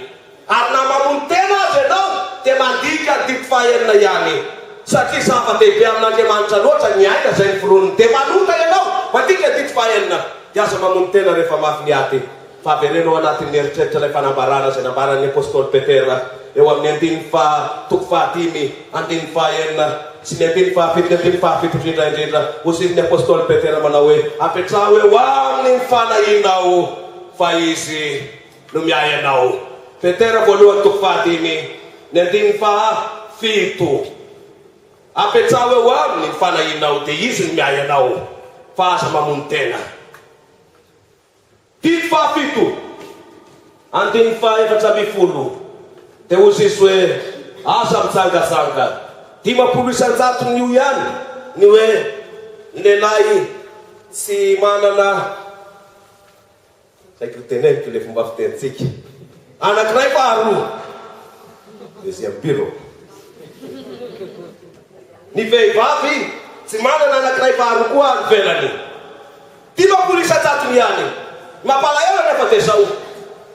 Ary na mamono tena aza ianao dia mandika ny didy fahaenina ihany. Satria zava-dehibe amin'Andriamanitra loatra ny aina izay noforoniny. Dia manota ianao, mandika ny didy fahaenina. Dia aza mamono tena rehefa mafy ny ady, fa avereno ao anatin'ny eritreritra ilay fanambarana izay nambaran'ny apostoly Petera eo amin'ny andininy faha toko fahadimy, andininy fahaenina, sy ny andininy fahafito, ny andininy fahafito indrindra indrindra. Hoy ny apostoly Petera manao hoe, Apetraho eo aminy ny fanahinao, fa izy no miahy anao. Petera voalohany toko fahadimy, ny andininy fahafito. Apetraho eo aminy ny fanahinao, dia izy no miahy anao, fa aza mamono tena. Didy fahafito, andininy faha-14, dia hoy Jesoa hoe, Aza mijangajanga. 50 isan-jaton'io ihany ny hoe ny lehilahy tsy manana, tsy haiko hoteneniko ilay fomba fitenintsika, anankiray faharoa, deuxième bureau. Ny vehivavy tsy manana anankiray faharoa koa any ivelany. anatiny ihany. Ny mampalahelo anefa dia izao,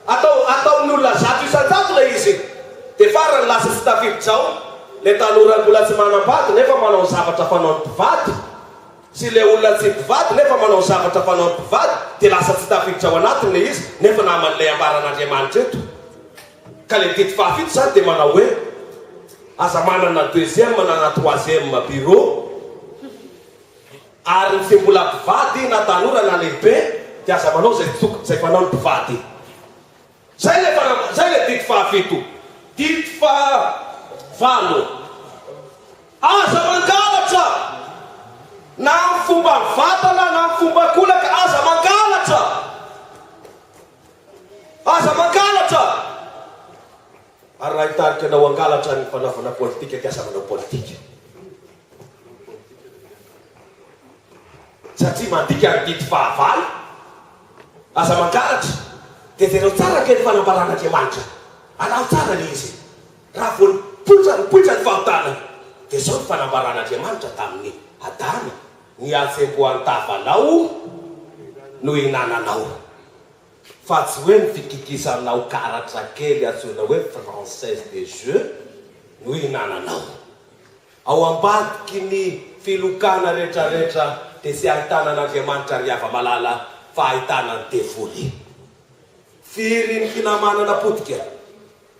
atao ataon'ny olona 100% ilay izy, dia farany lasa tsy tafiditra ao ilay tanora mbola tsy manambady nefa manao ny zavatra fanaon'ny mpivady, sy ilay olona tsy mpivady nefa manao ny zavatra fanaon'ny mpivady, dia lasa tsy tafiditra ao anatiny ilay izy nefa naman'ilay ambaran'Andriamanitra eto. Ka ilay didy fahafito izany dia manao hoe, aza manana deuxième na na troisième bureau, Ary ny tsy mbola mpivady na tanora na lehibe dia aza manao izay tokony izay fanaon'ny mpivady. Izay ilay fana izay ilay didy fahafito. Didy faha valo. Aza mangalatra! Na amin'ny fomba mivantana na amin'ny fomba ankolaka, aza mangalatra! Aza mangalatra! Ary raha hitarika anao hangalatra ny fanaovana politika dia aza manao politika. Satria mandika ny didy fahavalo, aza mangalatra, dia jereo tsara ange ny fanambaran'Andriamanitra, araho tsara ilay izy, raha vao nipoitra nipoitra ny fahotana, dia izao ny fanambaran'Andriamanitra tamin'i Adama, ny hatsembohan-tavanao no hinananao, fa tsy hoe ny fikikisanao karatra kely antsoina hoe française des jeux no hinananao. Ao ambadiky ny filokana retraretra dia tsy ahitana an'Andriamanitra ry hava-malala fa ahitana ny devoly. Firy ny finamanana potika?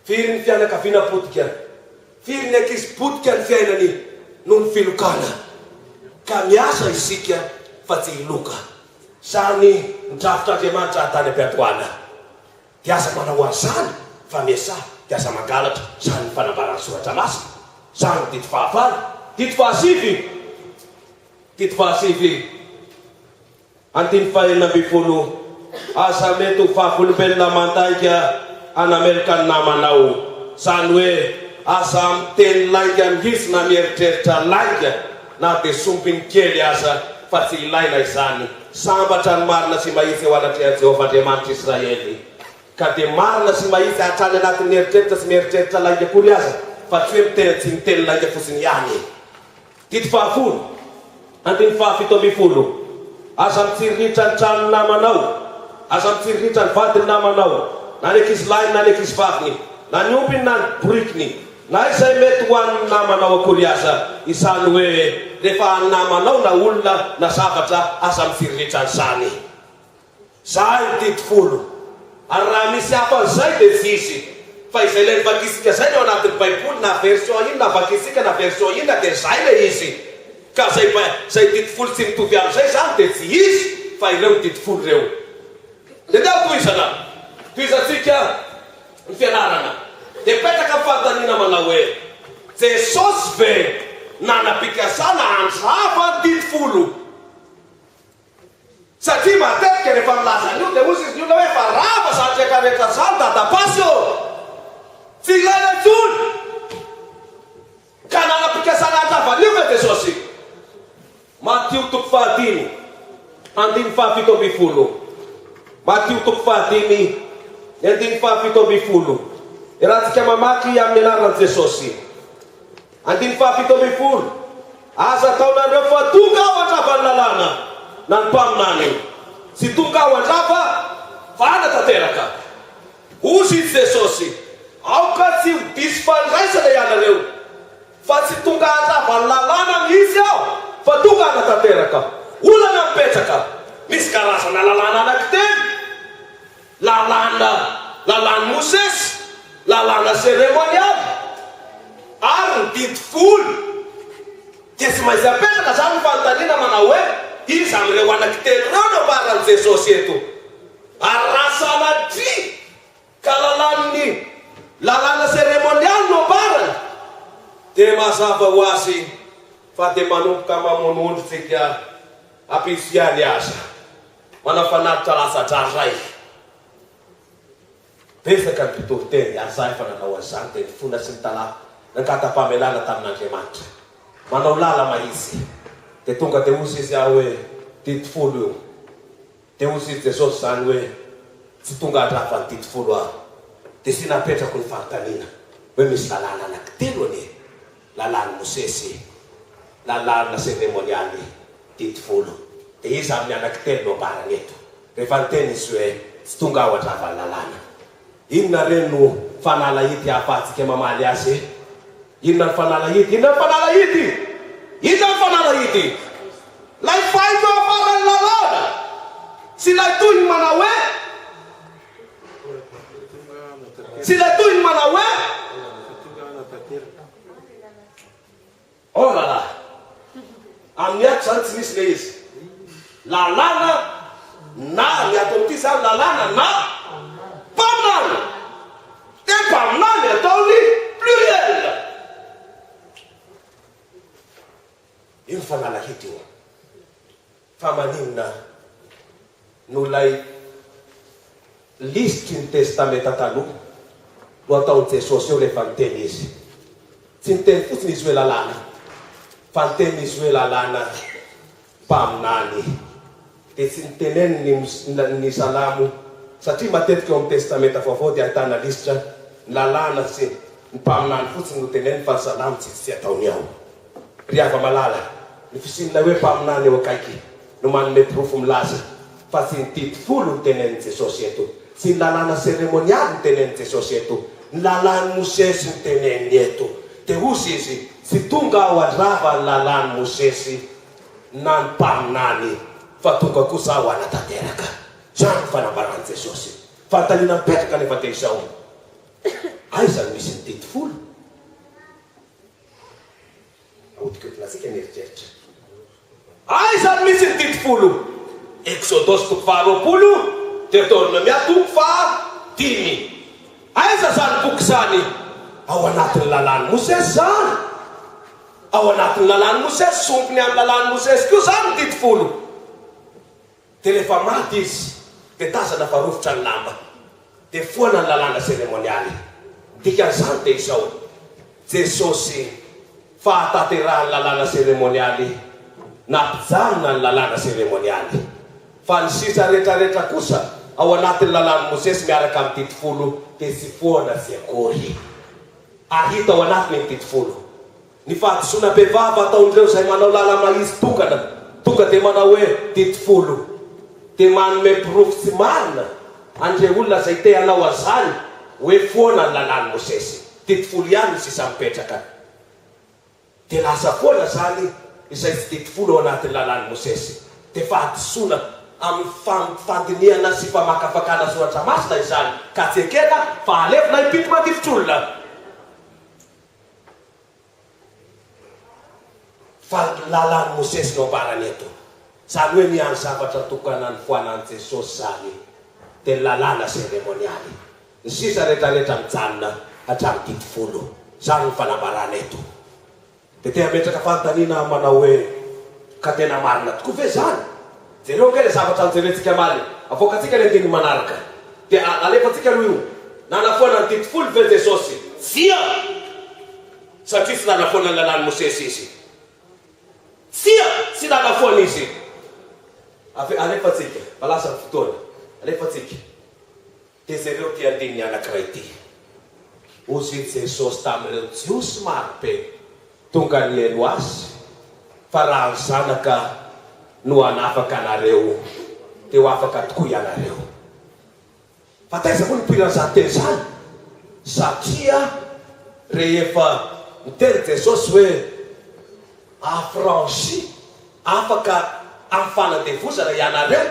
Firy ny fianakaviana potika? Firy ny ankizy potika ny fiainany noho ny filokana? Ka miasa isika fa tsy hiloka. Zany ny drafitr'Andriamanitra tany am-piandohana. Dia aza manao an'izany fa miasaha, dia aza mangalatra, izany ny fanambaran'ny Soratra Masina, izany ny didy fahavalo. Didy fahasivy, didy fahasivy, andininy fahenina ambin'ny folo, Aza mety ho vavolombelona mandainga hanameloka ny namanao, izany hoe aza miteny lainga mihitsy na mieritreritra lainga na dia sombiny kely aza fa tsy ilaina izany. Sambatra ny marina sy mahitsy eo anatrehan'i Jehovah Andriamanitr'i Israely. Ka dia marina sy mahitsy hatrany anatin'ny eritreritra sy mieritreritra lainga akory aza, fa tsy hoe miteny tsy miteny lainga fotsiny ihany. Didy fahafolo, andininy fahafito ambin'ny folo, Aza mitsiriritra ny tranon'ny namanao, aza mitsiriritra ny vadin'ny namanao, na ny ankizilahiny na ny ankizivaviny, na ny ombiny na ny borikiny, Na izay mety ho an'ny namanao akory aza, izany hoe rehefa an'ny namanao na olona na zavatra aza mitsiriritra an'izany. Zay ny didy folo. Ary raha misy hafa an'izay dia tsy izy. Fa izay ilay novakisika izay no anatin'ny baiboly na version inona vakisika na version inona dia zay ilay izy. Ka zay zay didy folo tsy mitovy amin'izay izany dia tsy izy fa ireo ny didy folo ireo. Dia ndeha tohizana. Tohizantsika ny fianarana. Dia mipetraka ny fanontaniana manao hoe, Jesosy ve nanam-pikasana handrava ny didy folo? Satria matetika rehefa milaza an'io dia hoy izy ny olona hoe efa rava izany rehetra rehetra izany dadapasy ô! Tsy ilaina intsony! Ka nanam-pikasana handrava an'io ve Jesosy? Matio toko fahadimy, andininy fahafito ambin'ny folo. Matio toko fahadimy, ny andininy fahafito ambin'ny folo. Iarahantsika mamaky amin'ny anaran'i Jesosy. Andininy fahafito ambin'ny folo. Aza ataonareo fa tonga aho handrava ny lalàna na ny mpaminany. Tsy tonga aho handrava fa hanatanteraka. Hozy i Jesosy, Aoka tsy ho diso fandraisana ianareo. Fa tsy tonga handrava ny lalàna mihitsy aho fa tonga hanatanteraka. Olana mipetraka. Misy karazana lalàna anankitelo, lalàna, lalàn'i Mosesy, lalàna seremonialy, ary ny didy folo. Dia tsy maintsy apetraka izany ny fanontaniana manao hoe, iza amin'ireo anankitelo ireo no ambaran'i Jesosy eto? Ary raha sanatria Ka lalàn'ny lalàna seremonialy no ambarany, dia mazava ho azy fa dia manomboka mamono ondry tsika ampitso ihany aza. Manao fanatitra latsa-drà indray. Betsaka ny mpitory teny ary za efa nanao an'izany dia nifona sy nitalaho nangata-pamelana tamin'Andriamanitra. Manao lala mahitsy. Dia tonga dia hozy izy aho hoe didy folo io. Dia hozy i Jesosy izany hoe, Tsy tonga handrava ny didy folo aho. Dia sy napetrako ny fanontaniana hoe misy lalàna anankitelo anie, lalàn'i Mosesy, lalàna seremonialy, didy folo. Dia iza amin'ny anankitelo no ambarany eto? Rehefa niteny izy hoe, Tsy tonga aho handrava ny lalàna. Inona re no fanalahidy ahafahantsika mamaly azy e? Inona ny fanalahidy? Inona ny fanalahidy? Inona ny fanalahidy? Ilay faiko eo afaran'ny lalàna sy ilay tohiny manao hoe, sy ilay tohiny manao hoe, Oh là là! Amin'ny ato izany tsy misy ilay izy. Lalàna na ny ato amin'ity izany lalàna na mpaminany. Dia mpaminany ataony pluriel. Io ny fanalahidy io. Fa maninona no ilay lisitry ny Testamenta Taloha no ataon'i Jesosy eo rehefa niteny Izy? Tsy niteny fotsiny Izy hoe lalàna, fa niteny Izy hoe lalàna mpaminany. Dia tsy niteneniny ny ny Salamo, satria matetika eo amin'ny Testamenta Vaovao dia ahitana lisitra ny lalàna sy ny mpaminany fotsiny no teneniny fa ny Salamo tsy tsy ataony ao. Ry hava-malala, ny fisian'ilay hoe mpaminany eo akaiky no manome porofo milaza fa tsy ny didy folo no tenenin'i Jesosy eto, tsy ny lalàna seremonialy no tenenin'i Jesosy eto, ny lalàn'i Mosesy no teneniny eto. Dia hozy Izy, Tsy tonga Aho handrava ny lalàn'i Mosesy na ny mpaminany, fa tonga kosa Aho hanatanteraka. Izany no fanambaran'i Jesosy. Fanontaniana mipetraka anefa dia izao, Aiza no misy ny didy folo? Ahodikodinantsika ny eritreritra. Aiza no misy ny didy folo? Eksodosy toko faharoapolo, Deoteronomia toko fahadimy. Aiza izany boky izany? Ao anatin'ny lalàn'i Mosesy izany. Ao anatin'ny lalàn'i Mosesy, sompiny amin'ny lalàn'i Mosesy koa izany ny didy folo. Dia rehefa maty izy, dia tazana fa rovitra ny lamba. Dia foana ny lalàna seremonialy. Ny dikan'izany dia izao, Jesosy, fahatanterahan'ny lalàna seremonialy, nampijanona ny lalàna seremonialy. Fa ny sisa rehetrarehetra kosa, ao anatin'ny lalàn'i Mosesy miaraka amin'ny didy folo, dia tsy foana tsy akory. Ary hita ao anatiny ny didy folo. Ny fahadisoana bevava ataon'ireo izay manao lala-mahitsy tokana, tonga dia manao hoe didy folo, dia manome porofo tsy marina an'ireo olona izay te hanao an'izany hoe foana ny lalàn'i Mosesy. Didy folo ihany no sisa mipetraka. Dia lasa foana izany izay tsy didy folo ao anatin'ny lalàn'i Mosesy. Dia fahadisoana amin'ny fandinihana sy famakafakana soratra masina izany, ka tsy ekena fa alevina impito mandifotr'olona. Fa ny lalàn'i Mosesy no ambarany eto. Izany hoe ny hany zavatra tokana nifoanan'i Jesosy izany dia ny lalàna seremonialy. Ny sisa rehetrarehetra mijanona hatramin'ny didy folo. Izany no fanambarana eto. Dia te hametraka fanontaniana aho manao hoe, ka tena marina tokoa ve izany? Jereo ange ilay zavatra nojerentsika omaly. Avoakantsika ilay andininy manaraka. Dia alefantsika aloha io. Nanafoana ny Didy Folo ve Jesosy? Tsia! Satria tsy nanafoana ny Lalàn'i Mosesy izy. Tsia! Tsy nanafoana izy. Ave, alefantsika, fa lasa ny fotoana. Alefantsika. Dia jereo ity andininy anankiray ity. Hozy Jesosy tamin'ireo Jiosy marobe tonga nihaino Azy, Fa raha ny Zanaka no hanafaka anareo, dia ho afaka tokoa ianareo. Fa taiza moa no nipoiran'izany teny izany? Satria rehefa niteny Jesosy hoe affranchi, afaka amin'ny fanandevozana ianareo,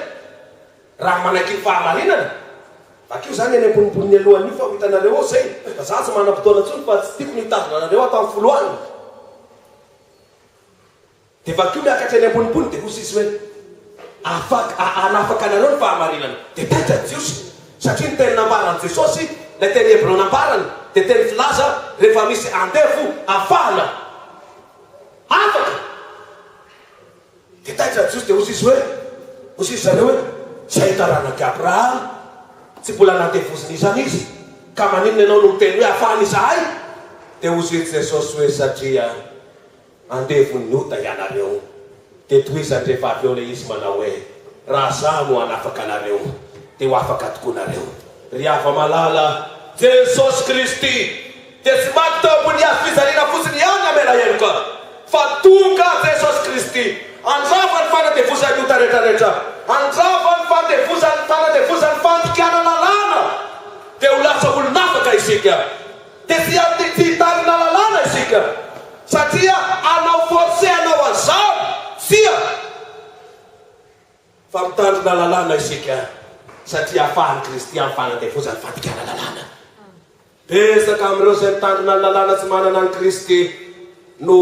Raha manaiky ny fahamarinana, vakio izany eny ambonimboniny alohan'io fa ho hitanareo ao izay, fa za tsy manam-potoana intsony fa tsy tiako ny hitazona anareo ato amin'ny foloalina. Dia vakio miakatra eny ambonimbony dia hozy izy hoe, Afaka, hanafaka anareo ny fahamarinana. Dia taitra ny Jiosy, satria ny teny nambaran'i Jesosy, ilay teny hebreo nambarany, dia teny filaza rehefa misy andevo afahana. Afaka! Dia taitra ny Jiosy, dia hozy izy hoe, hozy izy zareo hoe, Izay taranak'i Abrahama, tsy mbola nandevozin'iza n'iza, ka maninona ianao no miteny hoe, Afahana izahay? Dia hozy i Jesosy hoe, Satria andevon'ny ota ianareo. Dia tohizany rehefa avy eo ilay izy manao hoe, Raha Izaho no hanafaka anareo, dia ho afaka tokoa nareo. Ry hava-malala, Jesosy Kristy dia tsy maty teo ambony hazo fijaliana fotsiny ihany hamela heloka, fa tonga Jesosy Kristy handrava ny fanandevozan'ny ota rehetrarehetra, handrava ny fandevozan'ny. isika. Dia tsy tsy hitandrina lalàna isika satria hanao force hanao an'izany. Tsia! Fa mitandrina lalàna isika satria afahan'i Kristy amin'ny fanandevozan'ny fandikana lalàna. Betsaka amin'ireo izay mitandrina ny lalàna tsy manana an'i Kristy no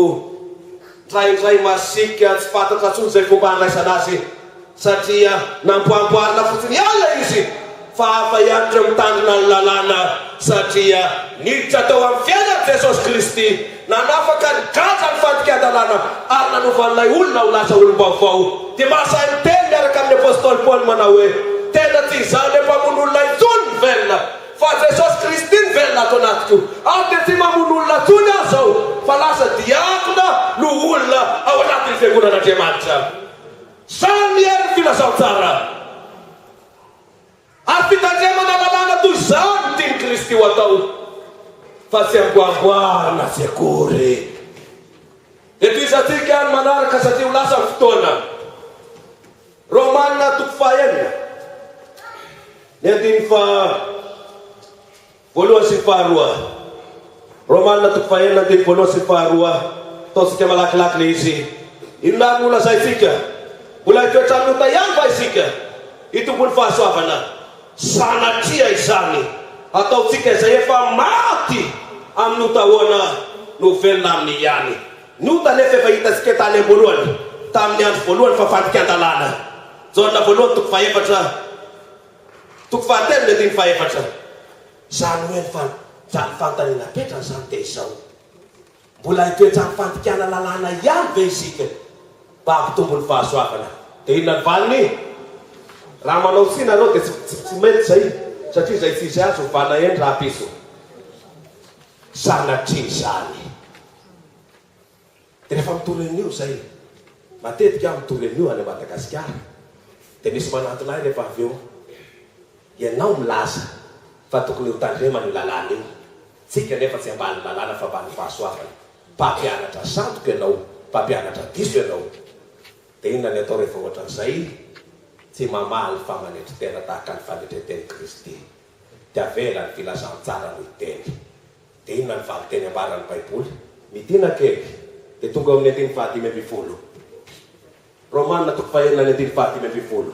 indraindray masiaka tsy fantatra intsony izay fomba handraisana azy satria namboamboarina fotsiny ihany ilay izy fa hafa ihany ireo mitandrina ny lalàna satria niditra tao amin'ny fiainany Jesosy Kristy nanafaka ny gadra ny fandikan-dalàna ary nanova an'ilay olona ho lasa olom-baovao dia mahasahy miteny miaraka amin'ny apostoly Paoly manao hoe tena tsy izaho ilay mpamono olona intsony ny velona Fa Jesosy Kristy no velona ato anatiko, ary dia tsy mamono olona intsony aho izao, fa lasa diakona no olona ao anatin'ny Fiangonan'Andriamanitra. Izany ny herin'ny filazantsara. Ary fitandremana lalàna toy izany no tian'i Kristy ho atao, fa tsy amboamboarina tsy akory. Dia tohizantsika ny manaraka satria ho lasa ny fotoana. Romana toko fahaenina, ny andininy faha voalohany sy ny faharoa. Romana toko fahaenina, andininy voalohany sy ny faharoa. Ataontsika malakilaky ilay izy. Inona ary no holazaintsika? Mbola hitoetra amin'ny ota ihany va isika? Hitombo ny fahasoavana? Sanatria izany! Ataontsika izay efa maty amin'ny ota ahoana no ho velona aminy ihany? Ny ota anefa efa hitantsika tany am-boalohany, tamin'ny andro voalohany fa fandikan-dalàna. Jaona voalohany toko fahefatra, toko fahatelo ny andininy fahefatra. Izany hoe ny fan, izany fanontaniana apetrany izany dia izao, Mbola hitoetra amin'ny fandikana lalàna ihany ve isika mba hampitombo ny fahasoavana? Dia inona ny valiny? Raha manao tsia nareo dia tsy, tsy, tsy mety izay, satria izay tsy izy azy hovana eny rahampitso. Sanatria izany. Dia rehefa mitory an'io izay, matetika aho mitory an'io any Madagasikara, dia misy manantona ahy rehefa avy eo, ianao milaza fa tokony ho tandremana io lalàna io, tsika nefa tsy ambanin'ny lalàna fa ambanin'ny fahasoavana, mpampianatra sandoka ianao, mpampianatra diso ianao. Dia inona ny atao rehefa ohatran'izay? Tsy mamaly fa manetry tena tahaka ny fanetren-ten'i Kristy. Dia avela ny filazantsara no hiteny. Dia inona ny valinteny ambaran'ny Baiboly? Midina kely, dia tonga eo amin'ny andininy fahadimy ambin'ny folo. Romana toko fahenina ny andininy fahadimy ambin'ny folo.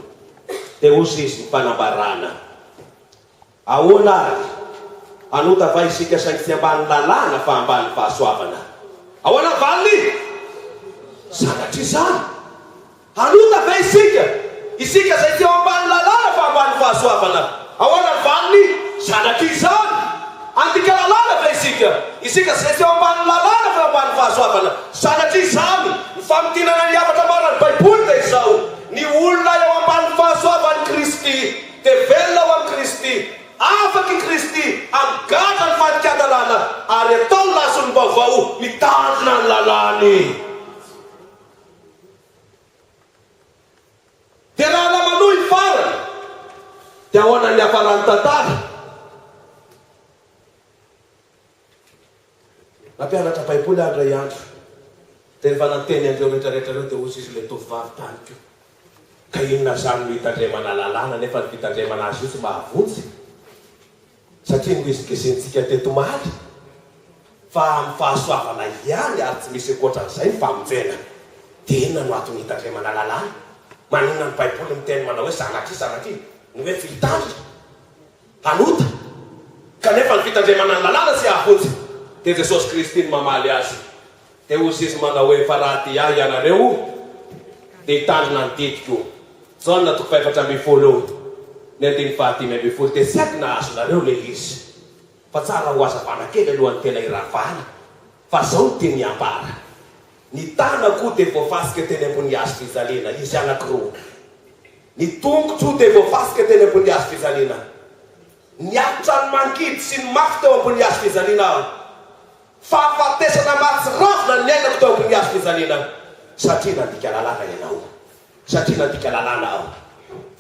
Dia hozy izy ny fanambarana. Ahoana ary? Hanota va isika saingy tsy ambanin'ny lalàna fa ambanin'ny fahasoavana? Ahoana ny valiny? Sanatria izany! Hanota ve isika? Isika izay tsy eo ambany lalàna fa ambany fahasoavana. Ahoana ny valiny? Zanak'i izany! Handika lalàna ve isika? Isika izay tsy eo ambany lalàna fa eo ambany fahasoavana. Zanak'i izany! Ny famintinana ny hafatra amaran'ny Baiboly dia izao, Ny olona eo ambany fahasoavan'i Kristy dia velona ao amin'i Kristy, afaka i Kristy amin'ny gadra ny fandikan-dalàna ary atao lasa olom-baovao mitandrina ny lalàny. Dia raha namanohy ny farany, dia ahoana ny niafaran'ny tantara? Nampianatra Baiboly aho indray andro, dia rehefa nanteny an'ireo rehetrarehetra ireo, dia hozy izy ilay tovovavy tamiko, Ka inona izany no hitandremana lalàna nefa ny fitandremana azy io tsy mahavonjy? Satria nohizingizinintsika teto omaly fa amin'ny fahasoavana ihany ary tsy misy ankoatran'izay ny famonjena. Dia inona no antony hitandremana lalàna? Maninona ny Baiboly miteny manao hoe sanatria sanatria ny hoe tsy hitandrina, hanota, kanefa ny fitandremana ny lalàna tsy hahavonjy? Dia Jesosy Kristy no mamaly azy. Dia hozy izy manao hoe, Fa raha tia Ahy ianareo, dia hitandrina ny didiko. Jaona toko fahefatra ambin'ny folo, ny andininy fahadimy ambin'ny folo. Dia tsy haiko na azonareo ilay izy, fa tsara hohazavana kely alohan'ny tena hiravana, fa izao no tiany hambara, Ny tanako dia voafasika teny ambony hazo fijaliana, izy anankiroa. Ny tongotro dia voafasika teny ambony hazo fijaliana. Niaritra ny mangidy sy ny mafy teo ambony hazo fijaliana aho. Fahafatesana mahatsiravina ny niainako teo ambony hazo fijaliana satria nandika lalàna ianao, satria nandika lalàna aho.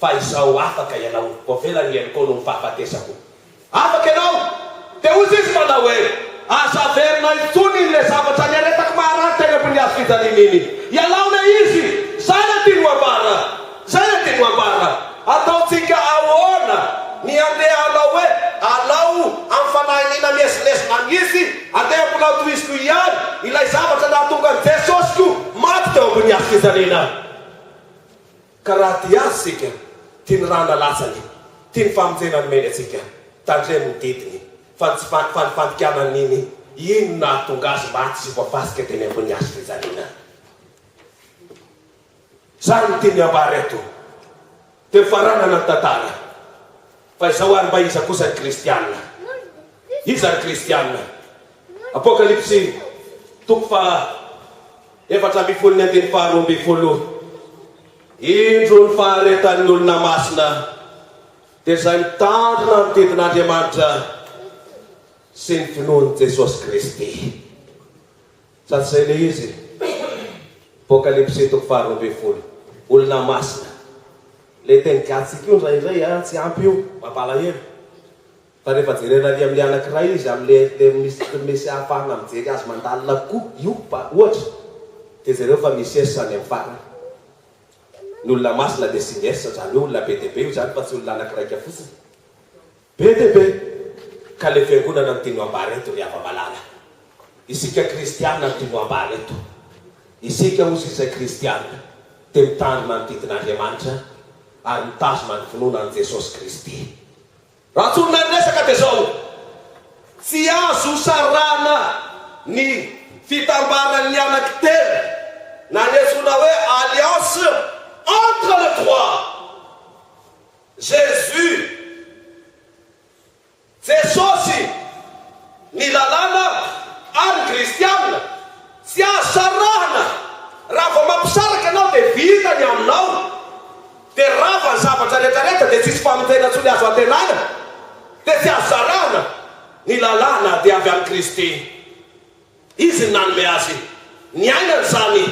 Fa izao afaka ianao, voavela ny helokao noho ny fahafatesako. Afaka ianao! Dia hoy izy manao hoe, Aza averina intsony iny ilay zavatra niaretako maharary teny ambony hazo fijaliana iny. Ialao ilay izy! Izay ilay tiany ho ambara! Izay ilay tiany ho ambara! Ataontsika ahoana ny handeha hanao hoe, Alao amin'ny fanahiniana. lesona mihitsy, andeha mbola ho tohiziko ihany ilay zavatra nahatonga an'i Jesosy koa maty teo ambony hazo fijaliana. Ka raha tia Azy isika, tia ny rà nalatsany, tia ny famonjena nomeny antsika, tandremo ny didiny, fa ny tsy fa ny fandikana an'iny, iny no nahatonga Azy maty sy voafasika teny ambony hazo fijaliana. Izany no tiany ambara eto. Dia faranana ny tantara. Fa izao ary mba iza kosa ny kristiana? Iza ny kristiana? Apokalypsy toko faha 14 ny andininy faha 12. Indro ny faharetan'ny olona masina dia izay mitandrina ny didin'Andriamanitra sy ny finoan'i Jesosy Kristy. Sady izay ilay izy e. Apokalypsy toko faha 12. Olona masina. Ilay teny gasy io indraindray a, tsy ampy io, mampalahelo. Fa rehefa jerena ary amin'ilay anankiray izy, amin'ilay ilay misy misy ahafahana mijery azy mandalina kokoa, io pa ohatra, dia jereo fa misy S any amin'ny farany. Ny olona masina dia asiana S, izany hoe olona be dia be io izany fa tsy olona anankiraika fotsiny. Be dia be! Ka le fiangonana no tiano ambara eto ry hava-malala. Isika kristiana no tiano ambara eto. Isika hozy izay kristiana dia mitandrina ny didin'Andriamanitra ary mitazona ny finoana an'i Jesosy Kristy. Raha tsorina ny resaka dia zao, tsy azo sarahana ny fitambaran'ny anankitelo na ny antsoina hoe alliance entre les trois. Jésus, Jesosy, ny lalàna ary ny kristiana tsy azo sarahana, raha vao mampisaraka ianao dia vita ny aminao, dia rava ny zavatra rehetra rehetra dia tsisy famonjena intsony azo antenaina, dia tsy azo sarahana, ny lalàna dia avy amin'i Kristy. Izy no nanome azy. Niainany izany.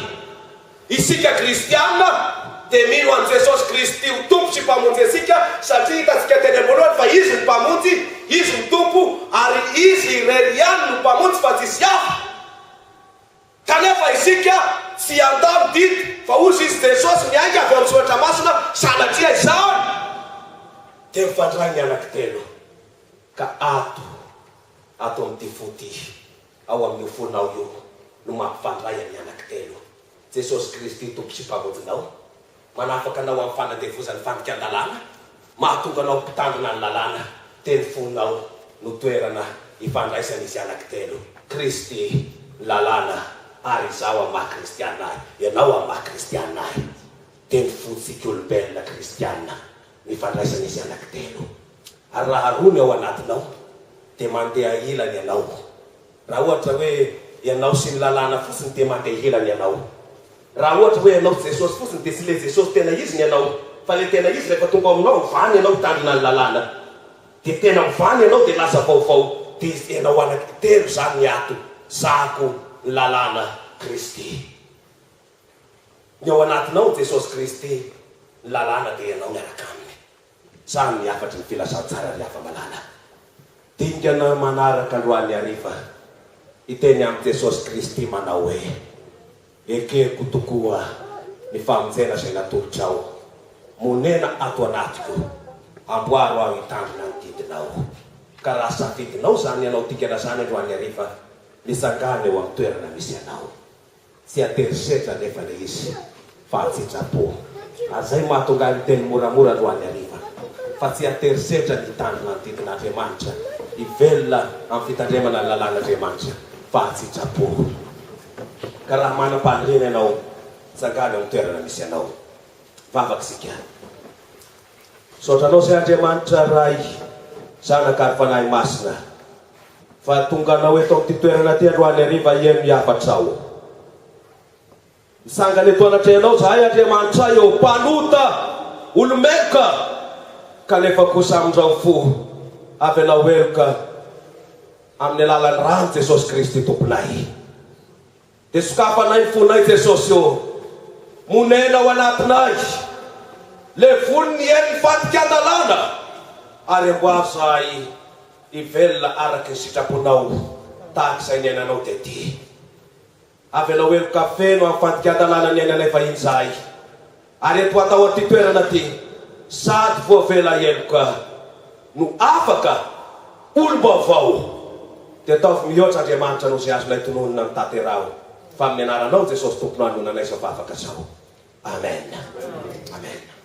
Isika kristiana dia mino an'i Jesosy Kristy ho Tompo sy Mpamonjy antsika satria hitantsika teny am-boalohany fa Izy no Mpamonjy, Izy no Tompo ary Izy irery ihany no Mpamonjy fa tsisy hafa. Kanefa isika tsy handà ny didy fa hozy Izy Jesosy miainga avy ao amin'ny Soratra Masina, sanatria izany dia mifandray ny anankitelo ka ato ato amin'ity fo ity, ao amin'io fonao io no mampifandray an'ny anankitelo, Jesosy Kristy Tompo sy Mpamonjinao, manafaka anao amin'ny fanandevozan'ny fandikan-dalàna, mahatonga anao mpitandrina ny lalàna, dia ny fonao no toerana ifandraisan'izy anankitelo, Kristy, ny lalàna, ary izaho amin'ny maha kristiana ahy, ianao amin'ny maha kristiana ahy, dia ny fontsika olombelona kristiana no ifandraisan'izy anankitelo. Ary raha roa ny ao anatinao dia mandeha ilany ianao. Raha ohatra hoe ianao sy ny lalàna fotsiny dia mandeha ilany ianao. Raha ohatra hoe ianao sy Jesosy fotsiny dia tsy ilay Jesosy tena izy ny anao fa ilay tena izy rehefa tonga ao aminao ovany ianao hitandrina ny lalàna. Dia tena ovany ianao dia lasa vaovao dia ianao anankitelo izany ny ato, zahako ny lalàna Kristy. Ny ao anatinao Jesosy Kristy, ny lalàna dia ianao miaraka aminy. Zany ny hafatry ny filazantsara ry hava-malala. Dingana manaraka androany hariva, hiteny amin'i Jesosy Kristy manao hoe, Ekeko tokoa ny famonjena izay natolotrao. Monena ato anatiko. Amboaro aho hitandrina ny didinao. Ka raha safidinao izany hanao dingana izany androany hariva, mitsangàna eo amin'ny toerana misy anao. Tsy an-terisetra anefa ilay izy fa an-tsitrapo. Ary izay no mahatonga ahy miteny moramora androany hariva, fa tsy an-terisetra ny hitandrina ny didin'Andriamanitra, hivelona amin'ny fitandremana ny lalàn'Andriamanitra, fa an-tsitrapo. Ka raha manam-paniriana ianao, tsangano eo amin'ny toerana misy anao. Vavaka isika. Misaotra Anao izay Andriamanitra Ray, Zanaka ary Fanahy Masina. Fa tonga anao eto amin'ity toerana ity androany hariva hihaino ny hafatrao. Mitsangana eto anatrehanao izahay Andriamanitray ô, mpanota, olo-meloka, kanefa kosa amindrao fo avelao heloka amin'ny alalan'ny ran'i Jesosy Kristy Tomponay. Dia sokafanay ny fonay Jesosy ô, monena ao anatinay, levony ny herin'ny fandikan-dalàna, ary amboary izahay hivelona araka ny sitraponao tahaka izay niainanao tety. Avelao heloka feno amin'ny fandikan-dalàna niainanay fahiny izahay, ary ento hatao aty toerana aty, sady voavela heloka no afaka olom-baovao. Dia ataovy mihoatra Andriamanitra noho izay azonay tononina no tanteraho. Fa amin'ny anaranao Jesosy Tomponay no nanaiza vavaka zao. Amen. Amen.